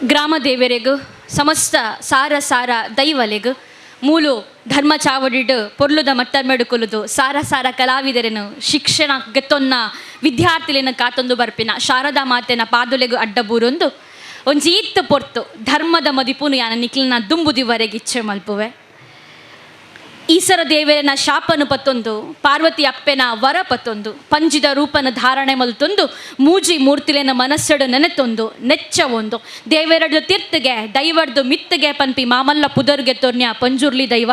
ಗ್ರಾಮ ದೇವರೆಗು, ಸಮಸ್ತ ಸಾರ ಸಾರ ದೈವಲೆಗು, ಮೂಲು ಧರ್ಮ ಚಾವಡಿಡ್ ಪೊರ್ಲುದ ಮಟ್ಟರ್ಮೆಡು ಕುಲುದು ಸಾರ ಸಾರ ಕಲಾವಿದರೆನು, ಶಿಕ್ಷಣ ಗೆತ್ತೊನ್ನ ವಿದ್ಯಾರ್ಥಿಲೆನ ಕಾತೊಂದು ಬರ್ಪಿನ ಶಾರದಾ ಮಾತೆನ ಪಾದುಲೆಗು ಅಡ್ಡಬೂರೊಂದು ಒಂಜಿ ಈತ್ ಪೊರ್ತು ಧರ್ಮದ ಮದಿಪುನು ಯಾನ ನಿಕ್ಲಿನ ದುಂಬುದಿವರೆಗೆ ಇಚ್ಛೆ ಮಲ್ಪುವೆ. ಈಸರ ದೇವರನ ಶಾಪನು ಪತ್ತೊಂದು, ಪಾರ್ವತಿ ಅಪ್ಪೆನ ವರ ಪತ್ತೊಂದು, ಪಂಜಿದ ರೂಪನ ಧಾರಣೆ ಮಲ್ತೊಂದು, ಮೂಜಿ ಮೂರ್ತಿಲೆನ ಮನಸ್ಸಡು ನೆನೆತೊಂದು ನೆಚ್ಚವೊಂದು, ದೇವೆರಡು ತೀರ್ತಿಗೆ ದೈವಡ್ದು ಮಿತ್ತಿಗೆ ಪನ್ಪಿ ಮಾಮಲ್ಲ ಪುದರ್ಗೆ ತೊರ್ನ್ಯ ಪಂಜುರ್ಲಿ ದೈವ,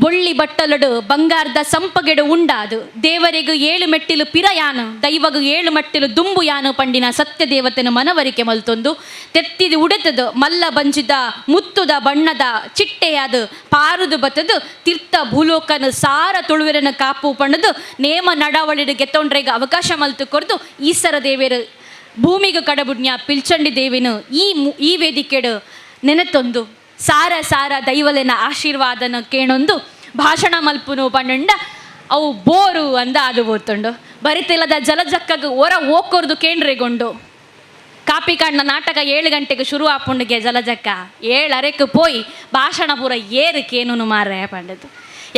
ಬೊಳ್ಳಿ ಬಟ್ಟಲಡು ಬಂಗಾರದ ಸಂಪಗೆಡು ಉಂಡಾದು, ದೇವರಿಗೂ ಏಳು ಮೆಟ್ಟಿಲು ಪಿರಯಾನು, ದೈವಗು ಏಳು ಮೆಟ್ಟಿಲು ದುಂಬು ಯಾನು ಪಂಡಿನ ಸತ್ಯ ದೇವತೆನ ಮನವರಿಕೆ ಮಲ್ತೊಂದು, ತೆತ್ತಿದ ಉಡೆತದು ಮಲ್ಲ ಬಂಜಿದ ಮುತ್ತುದ ಬಣ್ಣದ ಚಿಟ್ಟೆಯಾದ ಪಾರುದು ಬತ್ತದು ತೀರ್ಥ ಭೂಲೋಕನ ಸಾರ ತುಳುವೆರನ ಕಾಪು ಪಣ್ಣದು ನೇಮ ನಡಾವಳಿಡು ಗೆತ್ತೊಂಡ್ರೆಗ್ ಅವಕಾಶ ಮಲ್ತು ಕೊರ್ದು, ಈಸರ ದೇವೆರು ಭೂಮಿಗೆ ಕಡಬುಡ್ನ್ಯ ಪಿಲ್ಚಂಡಿ ದೇವಿನ ಈ ಈ ವೇದಿಕೆಡು ನೆನೆತೊಂದು, ಸಾರ ಸಾರ ದೈವಲೆನ ಆಶೀರ್ವಾದನ ಕೇಣೊಂದು ಭಾಷಣ ಮಲ್ಪುನು ಪಂಡ ಅವು ಬೋರು ಅಂದ ಅದು ಬೋತುಂಡು. ಬರಿತಿಲ್ಲದ ಜಲಜಕ್ಕಗ್ ಒರ ಓಕೊರ್ದು ಕೇಂಡ್ರೆಗೊಂಡು. ಕಾಪಿಕಾಡ್ನ ನಾಟಕ 7 ಗಂಟೆಗೆ ಶುರು ಆಪುಂಡುಗೆ. ಜಲಜಕ್ಕ ಏಳರೆಕ್ ಪೋಯಿ ಭಾಷಣ ಪೂರ ಏರು ಕೇನುನು ಮಾರೆ ಪಂಡದು.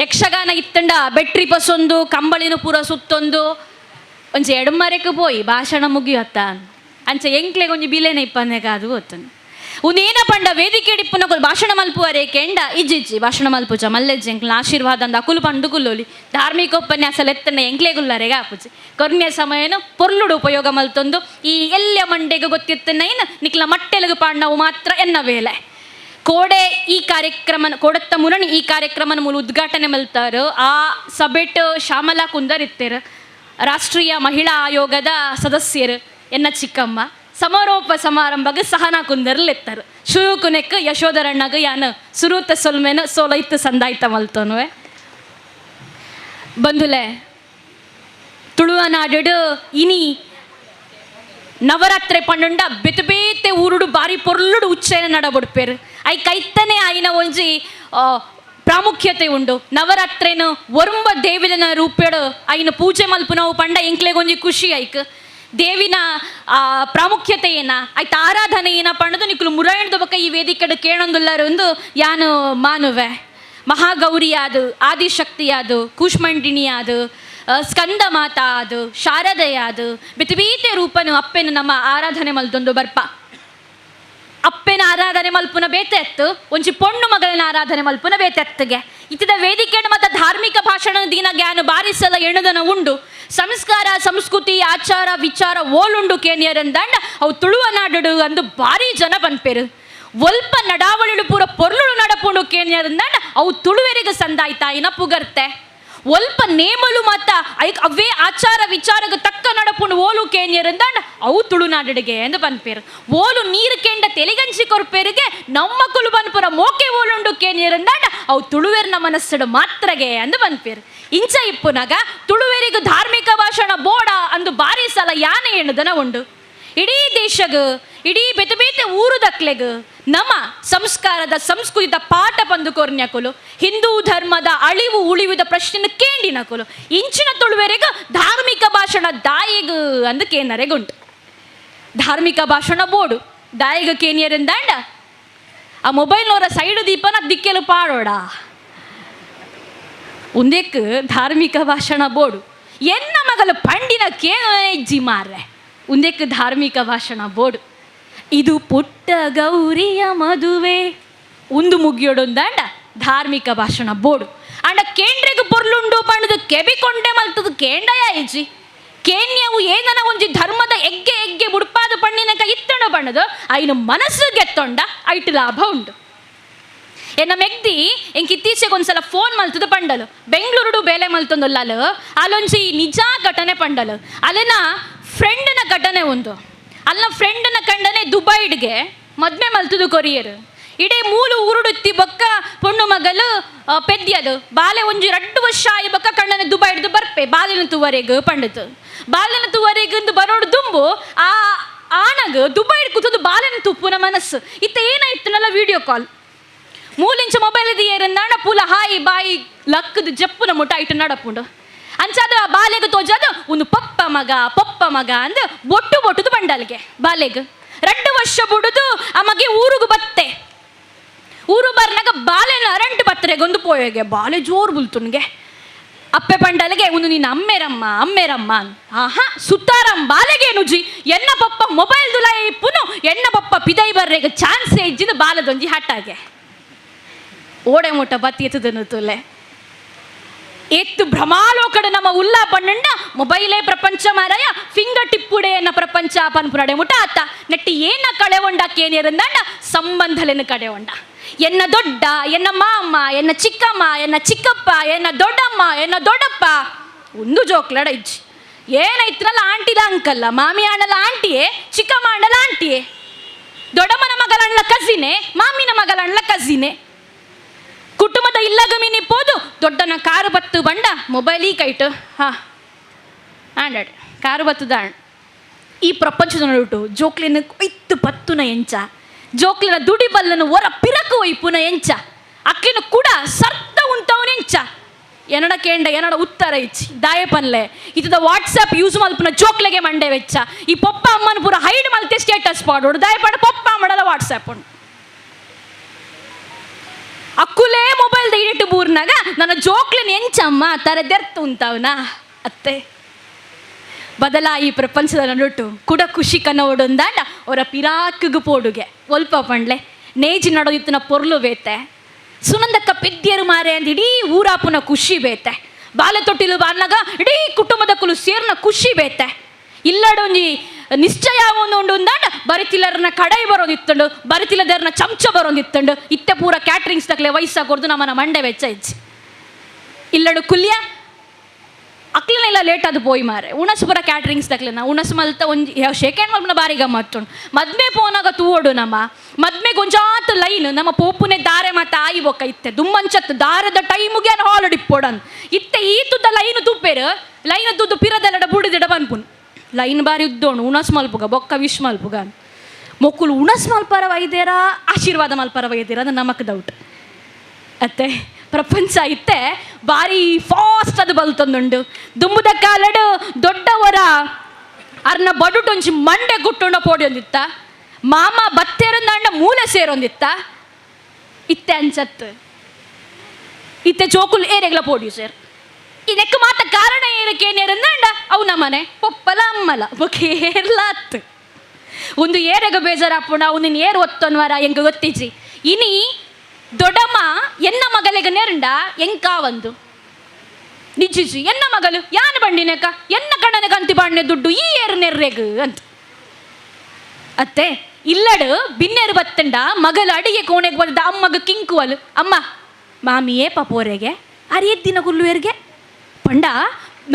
ಯಕ್ಷಗಾನ ಇತ್ತಂಡ ಬೆಟ್ರಿ ಪಸೊಂದು ಕಂಬಳಿನ ಪೂರ ಸುತ್ತೊಂದು ಒಂಜಿ ಎಡ್ಮರೆಕ್ ಪೋಯಿ ಭಾಷಣ ಮುಗಿಯತ್ತ. ಅಂಚ ಎಂಕ್ಲೆಗ್ ಒಂಜಿ ಬಿಲೆನೆ ಇಪ್ಪಂದೆಗ ಅದು ಗೊತ್ತುಂಡು. ಉಂದೇನ ಪಂಡ ವೇದಿಕೆ ಇಪ್ಪುನಕುಲು ಭಾಷಣ ಮಲ್ಪುವರೆ ಕೆಂಡ ಇಜ್ಜಿಜ್ಜಿ, ಭಾಷಣ ಮಲ್ಪುಜ ಮಲ್ಲೆಜ್ಜಿ, ಎಂಕ್ಲ ಆಶೀರ್ವಾದ ಅಂದ ಅಕುಲು ಪಂಡು ಕುಲ್ಲೋಲಿ. ಧಾರ್ಮಿಕ ಉಪನ್ಯಾಸ ಲೆತ್ತನ ಎಂಕ್ಲೆಗುಲ್ಲರೆಗ ಆಪುಜಿ. ಕೊರ್ನ್ಯ ಸಮಯನು ಪೊರ್ಲುಡು ಉಪಯೋಗ ಮಲ್ತೊಂದು, ಈ ಎಲ್ಯ ಮಂಡೆಗೆ ಗೊತ್ತಿತ್ತನೈನ ನಿಕ್ಲ ಮಟ್ಟೆಲಗು ಪಾಂಡವು ಮಾತ್ರ ಎನ್ನ ವೇಲೆ. ಕೋಡೆ ಈ ಕಾರ್ಯಕ್ರಮ, ಕೋಡತ್ತ ಮುರಣಿ ಈ ಕಾರ್ಯಕ್ರಮನ ಮೂಲ ಉದ್ಘಾಟನೆ ಮಲ್ತಾರು. ಆ ಸಭೆಟ್ ಶ್ಯಾಮಲಾ ಕುಂದರ್ ಇತ್ತೇರು, ರಾಷ್ಟ್ರೀಯ ಮಹಿಳಾ ಆಯೋಗದ ಸದಸ್ಯರು ಎನ್ನ ಚಿಕ್ಕಮ್ಮ. ಸಮಾರೋಪ ಸಮಾರಂಭಕ್ಕೆ ಸಹನಾ ಕುಂದರ್ಲ್ ಎತ್ತರು. ಶುರುಕುನೆಕ್ ಯಶೋಧರಣ್ಣಗ ಯಾನ್ ಸುರೂತ ಸೊಲ್ಮೆನ ಸೋಲೈತು ಸಂದಾಯ್ತ ಮಲ್ತೋನುವೆ. ಬಂಧುಲೆ, ತುಳುವ ನಾಡು ಇನಿ ನವರಾತ್ರಿ ಪಂಡುಂಡ ಬೇತೆ ಬೇತೆ ಊರುಡು ಬಾರಿ ಪೊರ್ಲುಡು ಉಚ್ಚಯನ ನಡಬುಡ್ಪೇರು. I ಕೈತನೆ ಆಯಿನ ಒಂಜಿ ಪ್ರಾಮುಖ್ಯತೆ ಉಂಡು. ನವರಾತ್ರಿನ ಒರುಂಬ ದೇವಿನ ರೂಪೇಡು ಐನ ಪೂಜೆ ಮಲ್ಪುನವು ಪಂಡ ಎಂಕ್ಲೆಗ್ ಒಂಜಿ ಖುಷಿ. ಐಕ್ ದೇವಿನ ಪ್ರಾಮುಖ್ಯತೆ ಏನ, ಐತ ಆರಾಧನೆ ಏನ ಪಂಡದು ನಿಕುಲು ಮುರಾಯಣದ ಬೊಕ್ಕ ಈ ವೇದಿಕೆಡು ಕೇಳೊಂದುಲ್ಲರು ಒಂದು ಯಾನು ಮಾನುವೆ. ಮಹಾಗೌರಿಯಾದು, ಆದಿಶಕ್ತಿಯಾದು, ಕೂಷ್ಮಂಡಿನಿಯಾದು, ಸ್ಕಂದ ಮಾತಾ ಅದು, ಶಾರದೆಯಾದು, ಬೇತೆ ಬೇತೆ ರೂಪನು ಅಪ್ಪೆನು ನಮ್ಮ ಆರಾಧನೆ ಮಲ್ತೊಂದು ಬರ್ಪ. ಅಪ್ಪೆನ ಆರಾಧನೆ ಮಲ್ಪುನ ಬೇತೆ ಎತ್ತು, ಒಂಜಿ ಪೊಣ್ಣು ಮಗಳನ್ನ ಆರಾಧನೆ ಮಲ್ಪುನ ಬೇತೆ ಎತ್ತುಗೆ. ಇತ್ತದ ವೇದಿಕೆಯನ್ನು ಮತ್ತು ಧಾರ್ಮಿಕ ಭಾಷಣ ದಿನ ಜ್ಞಾನ ಬಾರಿಸಲ ಎಣುದನ ಉಂಡು. ಸಂಸ್ಕಾರ, ಸಂಸ್ಕೃತಿ, ಆಚಾರ ವಿಚಾರ ಓಲುಂಡು ಕೇನಿಯರಂದಂಡ ಅವು ತುಳುವ ನಾಡು ಅಂದು ಭಾರಿ ಜನ ಪನ್ಪೇರು. ಒಲ್ಪ ನಡಾವಳಿಡು ಪೂರ ಪೊರ್ಲುಡು ನಡಪುಂಡು ಕೇನಿಯರಂದಂಡ ಅವು ತುಳುವೆರಿಗೆ ಸಂದಾಯ್ತಾಯಿನ ಪುಗರ್ತೆ. ಒಲ್ಪ ನೇಮಲು ಮತ್ತ ಐಕ್ ಅವೇ ಆಚಾರ ವಿಚಾರಗ ತಕ್ಕ ನಡಪುಂಡು ಓಲು ಕೇನಿಯರಂದಂಡ ಅವು ತುಳುನಾಡಿಗೆ ಎಂದು ಪನ್ಪೇರು. ಓಲು ನೀರು ಕೆಂಡ ತೆಲಿಗಂಜಿ ಕೊರ್ಪೇರಿಗೆ ನಮ್ಮಕ್ಕಳು ಪನ್ಪುರ ಮೋಕೆ ಓಲುಂಡು ಕೇನಿಯರಂದಂಡ ಅವು ತುಳುವೆರ್ನ ಮನಸ್ಸುಡು ಮಾತ್ರಗೆ ಅಂದು ಪನ್ಪೇರು. ಇಂಚ ಇಪ್ಪುನಗ ತುಳುವೆರಿಗು ಧಾರ್ಮಿಕ ಭಾಷಣ ಬೋಡ ಅಂದು ಬಾರಿ ಸಲ ಯಾನೆ ಎಣ್ಣುದನ ಉಂಡು. ಇಡೀ ದೇಶಗ್, ಇಡೀ ಬೇತೆ ಬೇತೆ ಊರುದಕ್ಲೆಗ್ ನಮ್ಮ ಸಂಸ್ಕಾರದ ಸಂಸ್ಕೃತಿದ ಪಾಠ ಬಂದು ಕೊರ್ನ್ಯಕುಲು. ಹಿಂದೂ ಧರ್ಮದ ಅಳಿವು ಉಳಿವಿದ ಪ್ರಶ್ನೆ ಕೇಂಡಿನಕುಲು. ಇಂಚಿನ ತುಳುವೆರೆಗ ಧಾರ್ಮಿಕ ಭಾಷಣ ದಾಯಿಗ್ ಅಂದು ಕೇನರೆಗುಂಟು. ಧಾರ್ಮಿಕ ಭಾಷಣ ಬೋಡು ದಾಯಿಗ ಕೇನಿಯರಿಂದಾಂಡ ಆ ಮೊಬೈಲ್ನವರ ಸೈಡ್ ದೀಪನ ದಿಕ್ಕೆಲು ಪಾಡೋಡ. ಉಂದೆಕ್ ಧಾರ್ಮಿಕ ಭಾಷಣ ಬೋಡು. ಎನ್ನ ಮಗಲು ಪಂಡಿನ ಕೇನ ಇಜ್ಜಿ ಮಾರ್ರೆ. ಉಂದೆಕ್ ಧಾರ್ಮಿಕ ಭಾಷಣ ಬೋಡು. ಇದು ಪುಟ್ಟ ಗೌರಿಯ ಮದುವೆ ಉಂದು ಮುಗಿಯೋಡೊಂದಾಂಡ ಧಾರ್ಮಿಕ ಭಾಷಣ ಬೋಡು. ಅಂಡ ಕೇಂದ್ರೆಗ್ ಪೊರ್ಲುಂಡು ಪಂಡದು ಕೆಬಿಕೊಂಡೆ ಮಲ್ತದು ಕೇಂಡಯ ಇಜ್ಜಿ. ಕೇನ್ಯವು ಏನನ ಒಂಜಿ ಧರ್ಮದ ಎಗ್ಗೆ ಎಗ್ಗೆ ಬುಡ್ಪಾದ ಪಣ್ಣಿನಕ ಇತ್ತಣ ಬಣ್ಣದು ಐನು ಮನಸ್ಸು ಗೆತ್ತೊಂಡ ಐಟು ಲಾಭ ಉಂಡು. ಎನ್ನ ಮೆಗ್ದಿ ಎಂಕ್ ಇತ್ತೀಚೆಗೆ ಒಂದ್ಸಲ ಫೋನ್ ಮಲ್ತದ ಪಂಡಲು. ಬೆಂಗಳೂರುಡು ಬೇಲೆ ಮಲ್ತೊಂದುಲ್ಲಲು. ಅಲ್ಲೊಂಜಿ ನಿಜ ಘಟನೆ ಪಂಡಲು. ಅಲ್ಲಿನ ಫ್ರೆಂಡ್ನ ಘಟನೆ ಒಂದು. ಅಲ್ಲಿನ ಫ್ರೆಂಡ್ನ ಕಂಡನೆ ದುಬೈಡ್ಗೆ ಮದ್ವೆ ಮಲ್ತದು ಕೊರಿಯರ್. ಇಡೀ ಮೂಲು ಊರುಡುತ್ತಿ ಬೊಕ್ಕ ಪೊಣ್ಣು ಮಗಲು ಪೆದ್ಯದು. ಬಾಲೆ ಒಂಜಿ 2 ವರ್ಷ ಆಯಿ ಬೊಕ್ಕ ಕಣ್ಣನ ದುಬೈಡ್ದು ಬರ್ಪೆ ಬಾಲಿನ ತುವರೆಗ್ ಪಂಡತು. ಬಾಲಿನ ತುವರೆಗ್ ಇಂದು ಬರೋಡು ದುಂಬು ಆ ಆಣಗ್ ದುಬೈಡ್ ಕೂತದು ಬಾಲಿನ ತುಪ್ಪುನ ಮನಸ್ಸು ಇತ್ತ. ಏನಾಯ್ತನಲ್ಲ, ವಿಡಿಯೋ ಕಾಲ್ ಮೂಲಿಂಚ ಮೊಬೈಲ್ ದಿಯೇರಂದಾಂಡ ಪೂಲ ಹಾಯಿ ಬಾಯಿ ಲಕ್ಕದ ಜಪ್ಪುನ ಮುಟ ಇಟ್ಟು ನಡಪುಂಡು. ಅಂಚಾದ ಆ ಬಾಲೆಗ್ ತೋಜದು ಒಂದು ಪಪ್ಪ ಮಗ, ಪಪ್ಪ ಮಗ ಅಂದ್ ಬೊಟ್ಟು ಬೊಟ್ಟುದು ಬಂಡಲ್ಗೆ. ಬಾಲೆಗ್ 2 ವರ್ಷ ಬುಡುದು ಆ ಮಗೆ ಊರುಗು ಬತ್ತೆ. ಊರು ಬರ್ನಾಗ ಬಾಲೆನ ಅರಂಟು ಬತ್ತರೆಗೊಂದು ಪೋಯೆಗೆ ಬಾಲೆ ಜೋರು ಬುಲ್ತುನ್ಗೆ. ಅಪ್ಪೆ ಪಂಡಲಿಗೆ ಒಂದು ನೀನು ಅಮ್ಮೇರಮ್ಮ ಅಮ್ಮೇರಮ್ಮ. ಆಹಾ ಸುತ್ತಾರಂ ಬಾಲೆಗೆ ನುಜಿ ಎನ್ನ ಪಪ್ಪ ಮೊಬೈಲ್ ದುಲಾಯಿ ಇಪ್ಪುನು ಎನ್ನ ಪಪ್ಪ ಪಿದೈ ಬರ್ರೆಗೆ ಚಾನ್ಸ್ ಇಜ್ಜಿನ ಬಾಲದೊಂಜಿ ಹಟ್ಟಾಗೆ ಓಡೆ ಮುಟ್ಟ ಬತ್ತಿ ಎತ್ತದನ್ನು ತುಲೆ ಎತ್ತು ಭ್ರಮಾಲೋಕಡ ನಮ್ಮ ಉಲ್ಲಾ ಪಣ್ಣಂಡ ಮೊಬೈಲೇ ಪ್ರಪಂಚ ಮಾರಾಯ ಫಿಂಗರ್ ಟಿಪ್ಪುಡೆ ಎನ್ನ ಪ್ರಪಂಚ ಪನ್ಪುನಡೆ ಮುಟ ಆತ ನೆಟ್ಟಿ ಏನ ಕಳೆವಂಡ ಕೇನಿರಂದಂಡ ಸಂಬಂಧಲೆನ ಕಡೆವಂಡ. ಎನ್ನ ದೊಡ್ಡ ಎನ್ನ ಮಾಮ ಎನ್ನ ಚಿಕ್ಕಮ್ಮ ಎನ್ನ ಚಿಕ್ಕಪ್ಪ ಎನ್ನ ದೊಡ್ಡಮ್ಮ ಎನ್ನ ದೊಡ್ಡಪ್ಪ ಒಂದು ಜೋಕ್ಲಡ ಇಜ್ಜಿ ಏನೈತ್ರಲ್ಲ ಆಂಟಿದ ಅಂಕಲ್ಲ ಮಾಮಿ ಅಣ್ಣಲ ಆಂಟಿಯೇ ಚಿಕ್ಕಮ್ಮ ಅಣ್ಣಲ ಆಂಟಿಯೇ ದೊಡ್ಡಮ್ಮನ ಮಗಳಣ್ಣ ಕಸಿನೆ ಮಾಮಿನ ಮಗಳಣ್ಣ ಕಸಿನೆ. ಕುಟುಂಬದ ಇಲ್ಲಗಮಿನಿ ಪೋದು ದೊಡ್ಡನ ಕಾರು ಬತ್ತು ಬಂಡ ಮೊಬೈಲ್ ಈ ಕೈಟು ಹಾ ಆಂಡಾಡ್ ಕಾರು ಬತ್ತದ ಈ ಪ್ರಪಂಚದ ನಡುಟು ಜೋಕ್ಲಿನ ಕೊಯ್ತು ಪತ್ತುನ ಎಂಚ ಜೋಕ್ಲಿನ ದುಡಿ ಬಲ್ಲನ ಹೊರ ಪಿರಕು ಒಯ್ಪುನ ಎಂಚ ಅಕ್ಕಿನ ಕೂಡ ಸರ್ತ ಉಂಟವನ ಎಂಚ ಎನ್ನಡ ಕೇಂಡ ಎನ್ನಡ ಉತ್ತರ ಇಚ್ಚಿ ದಾಯ ಪನ್ಲೆ ಇತದ ವಾಟ್ಸಪ್ ಯೂಸ್ ಮಲ್ಪುನ ಜೋಕ್ಲೆಗೆ ಮಂಡೆ ವೆಚ್ಚ ಈ ಪೊಪ್ಪ ಅಮ್ಮನ ಪೂರ ಹೈಡ್ ಮಲ್ತೆ ಸ್ಟೇಟಸ್ ಪಾಡೋಡು ದಾಯ ಪಾಡ ಪೊಪ್ಪ ಅಮ್ಮಡಲ ವಾಟ್ಸಪ್ ಉಂಟು. ಅಕ್ಕುಲೇ ಮೊಬೈಲ್ ಇಟ್ಟು ಬೂರ್ನಾಗ ನನ್ನ ಜೋಕ್ಲಿನ ಎಂಚಮ್ಮ ತರ ದೆರ್ತು ಉಂಟವನ ಅತ್ತೆ. ಬದಲ ಈ ಪ್ರಪಂಚದ ನಡುಟು ಕುಡ ಖುಷಿ ಕನ್ನೋಡೊಂದಾಂಡ ಅವರ ಪಿರಾಕ್ಗ್ ಪೋಡುಗೆ ಒಲ್ಪ ಪಂಡ್ಲೆ ನೇಜಿ ನಡೋದಿತ್ತನ ಪೊರ್ಲು ಬೇತೆ ಸುನಂದಕ್ಕ ಪೆದ್ಯರು ಮಾರೆ ಅಂತ ಇಡೀ ಊರಾಪುನ ಖುಷಿ ಬೇತೆ ಬಾಲೆ ತೊಟ್ಟಿಲು ಬಾರ್ನಾಗ ಇಡೀ ಕುಟುಂಬದ ಕುಲು ಸೇರ್ನ ಖುಷಿ ಬೇತೆ ಇಲ್ಲಡೊಂಜಿ ನಿಶ್ಚಯ ಉಂಡು ಉಂದಾಂಡ ಬರಿತಿಲ್ಲರನ್ನ ಕಡೈ ಬರೋದಿತ್ತಂಡು ಬರಿತಿಲ್ಲದರ್ನ ಚಮಚ ಬರೋದಿತ್ತಂಡು ಇತ್ತೆ ಪೂರ ಕ್ಯಾಟ್ರಿಂಗ್ಸ್ ತಕ್ಲೆ ವಯಸ್ಸಾಗೋರ್ದು ನಮ್ಮನ ಮಂಡೆ ವೆಚ್ಚ ಇಜ್ಜಿ. ಇಲ್ಲಡು ಕುಲ್ಯ ಅಕ್ಲನೆಲ್ಲ ಲೇಟ್ ಅದು ಪೋಯಿ ಮಾರೆ ಉಣಸ್ ಪೂರ ಕ್ಯಾಟ್ರಿಂಗ್ಸ್ ತಕ್ಲೆನ ಉಣಸ್ ಮಲ್ತ ಒಂಜಿ ಶೇಕೆಂಡ್ ಮಲ್ಪನ ಬಾರಿ ಗಮ್ಮತ್ತುಂಡು. ಮದ್ಮೆ ಪೋನಾಗ ತೂವೋಡು ನಮ್ಮ ಮದ್ಮೆಗೆ ಒಂಜಾತ್ ಲೈನ್ ನಮ್ಮ ಪೋಪುನೆ ದಾರೆ ಮಾತ ಆಯಿ ಬೊಕ್ಕ ಇತ್ತೆ ದುಮ್ಮಂಚತ್ತು ದಾರದ ಟೈಮುಗೆ ಹಾಲ್ ಡಿಪ್ಪೋಡನ್ ಇತ್ತೆ ಈ ತುದ್ದ ಲೈನ್ ತುಪ್ಪೇರು ಲೈನ್ ತುದ್ದು ಪಿರದೆಲ್ಲಡ ಬುಡಿದಿಡ ಬನ್ಪುನ್ ಲೈನ್ ಬಾರಿ ಉದ್ದೋಣು ಉಣಸ್ ಮಲ್ಪುಗ ಬೊಕ್ಕ ವಿಶ್ ಮಲ್ಪುಗ ಮೊಕ್ಕುಲು ಉಣಸ್ ಮಲ್ಪರ ವೈದ್ಯರ ಆಶೀರ್ವಾದ ಮಲ್ಪರ ವೈದ್ಯರ ಅದು ನಮಕ್ ಡೌಟ್ ಅತ್ತೆ. ಪ್ರಪಂಚ ಇತ್ತೆ ಬಾರಿ ಫಾಸ್ಟ್ ಅದು ಬಲ್ತಂದುಂಡು. ದುಂಬುದ ಕಾಲಡು ದೊಡ್ಡವರ ಅರ್ನ ಬಡುಟೊಂಜಿ ಮಂಡೆ ಗುಟ್ಟುಂಡ ಪೋಡಿಯೊಂದಿತ್ತ ಮಾಮ ಬತ್ತೇರಂದಾಂಡ ಮೂಲೆ ಸೇರೊಂದಿತ್ತ ಇತ್ತೆ ಅಂಚತ್ತು ಇತ್ತೆ ಚೋಕುಲ್ ಏರೆಗ್ಲ ಪೋಡಿಯು ಸೇರ್ ಇದಕ್ಕೆ ಮಾತ ಕಾರಣ ಏನಕ್ಕೆ ಏನೇರಂದಾಂಡ ಅವು ನಮ್ಮನೆ ಪೊಪ್ಪಲ ಅಮ್ಮಲ ಬೊಕೇರ್ಲ ಅತ್ತು ಒಂದು ಏರೆಗ ಬೇಜಾರಾಪುಣ ಅವನಿನ್ ಏರು ಒತ್ತೊನ್ವರ ಎಂಗ ಗೊತ್ತಿಜಿ ಇನಿ ದೊಡ್ಡಮ್ಮ ಎನ್ನ ಮಗಲಿಗೆ ನೆರಂಡ ಎಂಕಾ ಒಂದು ನಿಜಿಜಿ ಎನ್ನ ಮಗಲು ಯಾನ ಬಂಡಿನಕ ಎನ್ನ ಕಣ್ಣನ ಕಂತಿ ಬಾಂಡೆ ದುಡ್ಡು ಈ ಏರು ನೆರ್ರೆಗ್ ಅಂತ ಅತ್ತೆ. ಇಲ್ಲಡು ಬಿನ್ನೆರು ಬತ್ತಂಡ ಮಗಲು ಅಡಿಗೆ ಕೋಣೆಗೆ ಬಂದ ಅಮ್ಮಗ ಕಿಂಕುವಲು ಅಮ್ಮ ಮಾಮಿಯೇ ಪಪೋರೆಗೆ ಅರಿಯದ್ದಿನ ಗುಲ್ಲುವೆರ್ಗೆ ಪಂಡ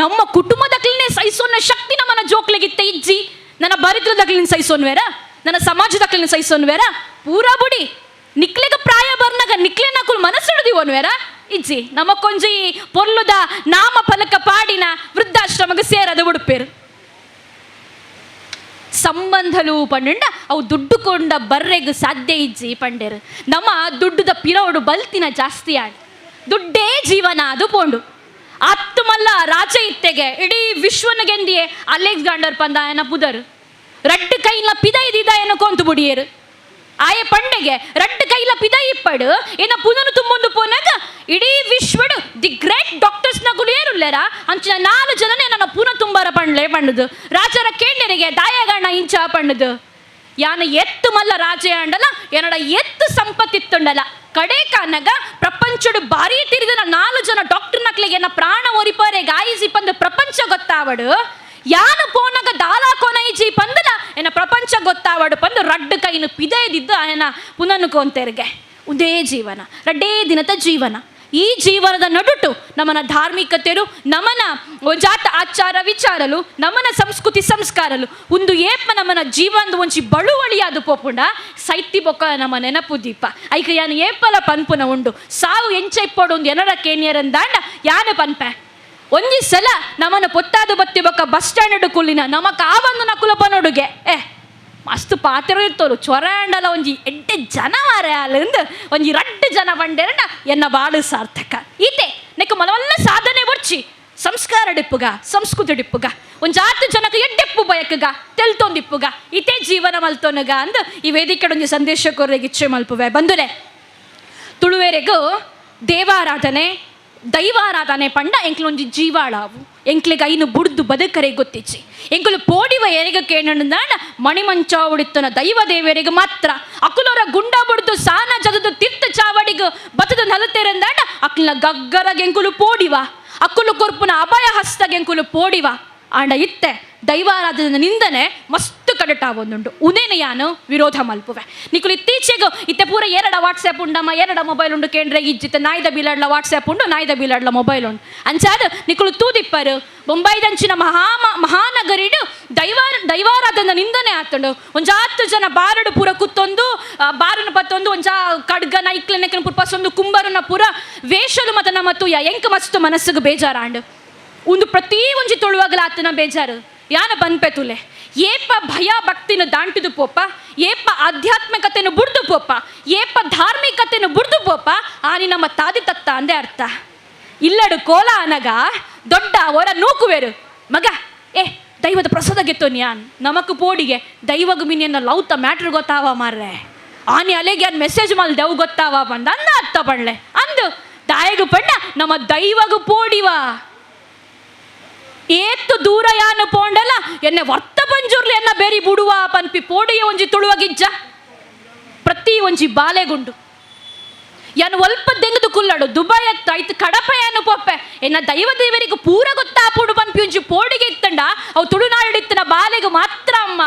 ನಮ್ಮ ಕುಟುಂಬದಕ್ಲಿನೇ ಸಹಿಸೋನ ಶಕ್ತಿ ನಮ್ಮನ ಜೋಕ್ಲಿಗಿತ್ತ ಇಜ್ಜಿ ನನ್ನ ಬರಿದ್ರದಕ್ಲಿನ ಸಹಿಸೋನ್ವೇರ ನನ್ನ ಸಮಾಜದಕ್ಲಿನ ಸಹಿಸೋನ್ವೇರ ಪೂರಾ ಬುಡಿ ನಿಕ್ಲೆಗ ಪ್ರಾಯ ಬರ್ನಾಗ ನಿಕ್ಲೆ ನಕುಲ್ ಮನಸ್ಸುಡುದಿವೋನ್ವೇರ ಇಜ್ಜಿ ನಮ್ಮ ಕೊಂಜಿ ಪೊರ್ಲುದ ನಾಮ ಫಲಕ ಪಾಡಿನ ವೃದ್ಧಾಶ್ರಮಕ್ಕೆ ಸೇರದ ಉಡುಪೇರು ಸಂಬಂಧಲು ಪಂಡ ಅವು ದುಡ್ಡು ಕೊಂಡ ಬರ್ರೆಗ್ ಸಾಧ್ಯ ಇಜ್ಜಿ ಪಂಡೇರು ನಮ್ಮ ದುಡ್ಡುದ ಪಿರವಡು ಬಲ್ತಿನ ಜಾಸ್ತಿ ಆಡ್ ದುಡ್ಡೇ ಜೀವನ ಅದು ಪೋಂಡು ಅತ್ತು ಮಲ್ಲ ರಾಜ ಇತ್ತೆಗೆ ಇಡೀ ವಿಶ್ವನ ಗೆಂದಿಯೇ ಅಲೆಕ್ಸಾಂಡರ್ ಪಂದ ಏನ ಪುದರ್ ರಡ್ಡು ಕೈಲ ಪಿದ ಇದ್ದಿದ್ದ ಏನೋ ಕೊಂತು ಬುಡಿಯರು ಆಯೆ ಪಂಡೆಗೆ ರಡ್ಡು ಕೈಲ ಪಿದ ಇಪ್ಪಡು ಏನ ಪುನನು ತುಂಬೊಂದು ಪೋನಾಗ ಇಡೀ ವಿಶ್ವಡು the great doctors ನಗುಲು ಏರುಲ್ಲೇರ ಅಂಚಿನ 4 ಜನನೇ ನನ್ನ ಪುನ ತುಂಬಾರ ಪಂಡ್ಲೆ ಪಂಡದು ರಾಜರ ಕೇಂಡರಿಗೆ ದಾಯಗಣ್ಣ ಇಂಚ ಪಂಡದು ಯಾನ ಎತ್ತು ಮಲ್ಲ ರಾಜೆ ಅಂಡಲ ಏನಡ ಎತ್ತು ಸಂಪತ್ತಿತ್ತುಂಡಲ ಕಡೆ ಕಾನಗ ಪ್ರಪಂಚಡು ಭಾರಿ ತಿರಿದನ 4 ಜನ ಡಾಕ್ಟರ್ ನಕ್ಲಿಗೆ ಏನ ಪ್ರಾಣ ಒರಿಪಾರೆ ಗಾಯಿಸಿ ಪಂದು ಪ್ರಪಂಚ ಗೊತ್ತಾವಡು ಯಾನು ಪೋನಗ ದಾಲಾ ಕೋನೈಜಿ ಪಂದಲ ಏನ ಪ್ರಪಂಚ ಗೊತ್ತಾವಡು ಪಂದು ರಡ್ಡು ಕೈನು ಪಿದೆದಿದ್ದು ಆಯನ ಪುನನು ಕೋಂತೆರ್ಗೆ ಉದೇ ಜೀವನ ರಡ್ಡೇ ದಿನದ ಜೀವನ. ಈ ಜೀವನದ ನಡುಟು ನಮ್ಮನ ಧಾರ್ಮಿಕತೆರು ನಮನ ಜಾತ ಆಚಾರ ವಿಚಾರಲು ನಮನ ಸಂಸ್ಕೃತಿ ಸಂಸ್ಕಾರಲು ಒಂದು ಏಪ ನಮನ ಜೀವನದ ಒಂಜಿ ಬಳುವಳಿಯಾದ ಪೋಪುಂಡ ಸೈತಿ ಬೊಕ್ಕ ನಮ್ಮ ನೆನಪು ದೀಪ ಐಕ ಯಾನು ಏಪಲ ಪನ್ಪುನ ಉಂಡು ಸಾವು ಎಂಚ ಇಪ್ಪೋಡು ಒಂದು ಎನರ ಕೇನಿಯರಂದಾಂಡ ಯಾನು ಪನ್ಪೆ ಒಂಜಿ ಸಲ ನಮನ ಪೊತ್ತಾದ ಬತ್ತಿ ಬೊಕ್ಕ ಬಸ್ ಸ್ಟ್ಯಾಂಡ್ ಕುಲ್ಲಿನ ನಮ ಕಾವಂದು ನಕುಲ ಪನೊಡುಗೆ ಏ ಮಸ್ತ್ ಪಾತ್ರ ಇರ್ತೋರು ಚೊರಾಂಡಲ ಒಂಜಿ ಎಡ್ಡೆ ಜನ ಮಾರೆ ಅಲ್ಲಿಂದ ಒಂಜಿ ರಡ್ಡು ಜನ ಬಂಡೇರಂಡ ಎನ್ನ ಬಾಳು ಸಾರ್ಥಕ ಈತೆ ನೆಕ್ ಮಲವಲ್ಲ ಸಾಧನೆ ಬರ್ಚಿ ಸಂಸ್ಕಾರ ಡಿಪ್ಪುಗ, ಸಂಸ್ಕೃತಿ ಡಿಪ್ಪುಗ, ಒಂಜಾತ್ ಜನಕ ಎಡ್ಡೆಪ್ಪು ಬಯಕಗ ತೆಲ್ತೊಂದಿಪ್ಪುಗ, ಇತೇ ಜೀವನ ಮಲ್ತೊನಗ ಅಂದ್ ಈ ವೇದಿಕೆಡೊಂಜಿ ಸಂದೇಶ ಕೊರ್ರೆಗ್ ಇಚ್ಛೆ ಮಲ್ಪುವೆ. ಬಂದುಲೆ, ತುಳುವೆರೆಗು ದೇವಾರಾಧನೆ ದೈವಾರಾಧನೆ ಪಂಡ ಎಂಕ್ಲೊಂಜಿ ಜೀವಾಳಾವು. ಎಂಕ್ಲೆಗ್ ಐನು ಬುಡ್ದು ಬದುಕರೆ ಗೊತ್ತಿಚ್ಚಿ. ಎಂಕುಲು ಪೋಡಿವ ಎರೆಗ ಕೇಣಂದಾಂಡ ಮಣಿಮಂಚಾವುಡಿತ್ತನ ದೈವ ದೇವರಿಗೆ ಮಾತ್ರ. ಅಕುಲೋರ ಗುಂಡ ಬುಡ್ದು ಸಾನ ಜಗದು ತೀರ್ಥ ಚಾವಡಿಗು ಬತ್ತದ ನಲತೆರಂದಾಂಡ ಅಕ್ಲನ ಗಗ್ಗರಗೆ ಎಂಕುಲು ಪೋಡಿವ, ಅಕ್ಕುಲು ಕೊರ್ಪುನ ಅಭಯ ಹಸ್ತಗೆ ಎಂಕುಲು ಪೋಡಿವ. ಆಂಡ ಇತ್ತೆ ದೈವಾರಾಧನೆ ನಿಂದನೆ ಮಸ್ತ್ ಕಡಟಾವೊಂದುಂಡು. ಉನೇನ ಯಾನು ವಿರೋಧ ಮಲ್ಪುವೆ. ನಿಕುಲು ಇತ್ತೀಚೆಗೆ ಇತ್ತೆ ಪೂರ ಎರಡ ವಾಟ್ಸ್ಯಾಪ್ ಉಂಡಮ್ಮ, ಎರಡ ಮೊಬೈಲ್ ಉಂಡು ಕೇಂದ್ರ ಇಜ್ಜಿತ್ತ. ನಾಯ್ದ ಬೀಲಾಡ್ಲ ವಾಟ್ಸ್ಯಾಪ್ ಉಂಡು, ನಾಯ್ದ ಬೀಲಾಡ್ಲ ಮೊಬೈಲ್ ಉಂಡು. ಅಂಚಾದ ನಿಕುಲು ತೂದಿಪ್ಪರು, ಬೊಂಬೈದಂಚಿನ ಮಹಾನಗರಿಡು ದೈವಾರಾಧನ ನಿಂದನೆ ಆತಂಡು. ಒಂಜಾತ್ತು ಜನ ಬಾರಡು ಪೂರ ಕುತ್ತೊಂದು, ಬಾರನು ಪತ್ತೊಂದು, ಒಂಜಾ ಖಡ್ಗ ನೈಕ್ಲನೆಕನ ಪುರ್ಪಸೊಂದು ಕುಂಬರನ ಪೂರ ವೇಷಲು ಮತ ನಮ್ಮ ತೂಯ ಎಂಕ್ ಮಸ್ತು ಮನಸ್ಸಿಗೆ ಬೇಜಾರಾಂಡು. ಒಂದು ಪ್ರತಿ ಒಂಜಿ ತುಳುವಾಗಲ ಆತನ ಬೇಜಾರು. ಯಾನ ಪನ್ಪೆ ತುಲೆ, ಏಪ ಭಯ ಭಕ್ತಿನ ದಾಂಟಿದು ಪೋಪ, ಏಪ ಆಧ್ಯಾತ್ಮಿಕತೆಯನ್ನು ಬುಡ್ದು ಪೋಪ, ಏಪ ಧಾರ್ಮಿಕತೆಯನ್ನು ಬುಡ್ದು ಪೋಪ, ಆನಿ ನಮ್ಮ ತಾದಿ ತತ್ತ ಅಂದೇ ಅರ್ಥ. ಇಲ್ಲಡು ಕೋಲ ಅನಗ ದೊಡ್ಡ ಅವರ ನೂಕುವೆರು ಮಗ. ಏ ದೈವದ ಪ್ರಸಾದ ಗೆತ್ತೋ ಯಾನ್ ನಮಕ್ ಪೋಡಿಗೆ ದೈವಗ ಮಿನಿಯನ್ನ ಲೌತ ಮ್ಯಾಟ್ರ್ ಗೊತ್ತಾವ ಮಾರ್ರೆ. ಆನಿ ಅಲೆಗೆ ಯಾನ್ ಮೆಸೇಜ್ ಮಲ್ದೆ ಅವು ಗೊತ್ತಾವ ಬಂದ ಅಂದ ಅತ್ತ ಪಂಡ್ಲೆ ಅಂದು ದಾಯಗು ಪಂಡ ನಮ್ಮ ದೈವಗು ಪೋಡಿವ. ಏತ್ತು ದೂರ ಯಾನು ಪೋಂಡಲ ಎನ್ನೆ ವರ್ತ ಪಂಜುರ್ಲಿ ಎನ್ನ ಬೇರಿ ಬುಡುವ ಪನ್ಪಿ ಪೋಡಿಯ ಒಂಜಿ ತುಳುವಗಿಜ್ಜ. ಪ್ರತಿ ಒಂಜಿ ಬಾಲೆಗುಂಡು ಯಾನು ಒಲ್ಪ ದೆಂಗದು ಕುಲ್ಲಡು ದುಬೈ ಅತ್ತ ಐತು ಕಡಪ ಯಾನು ಪೊಪ್ಪೆ ಎನ್ನ ದೈವ ದೇವರಿಗೆ ಪೂರ ಗೊತ್ತಾಪುಡು ಪನ್ಪಿ ಒಂಜಿ ಪೋಡಿಗೆ ಇತ್ತಂಡ ಅವು ತುಳುನಾಡಿತ್ತನ ಬಾಲೆಗು ಮಾತ್ರ ಅಮ್ಮ.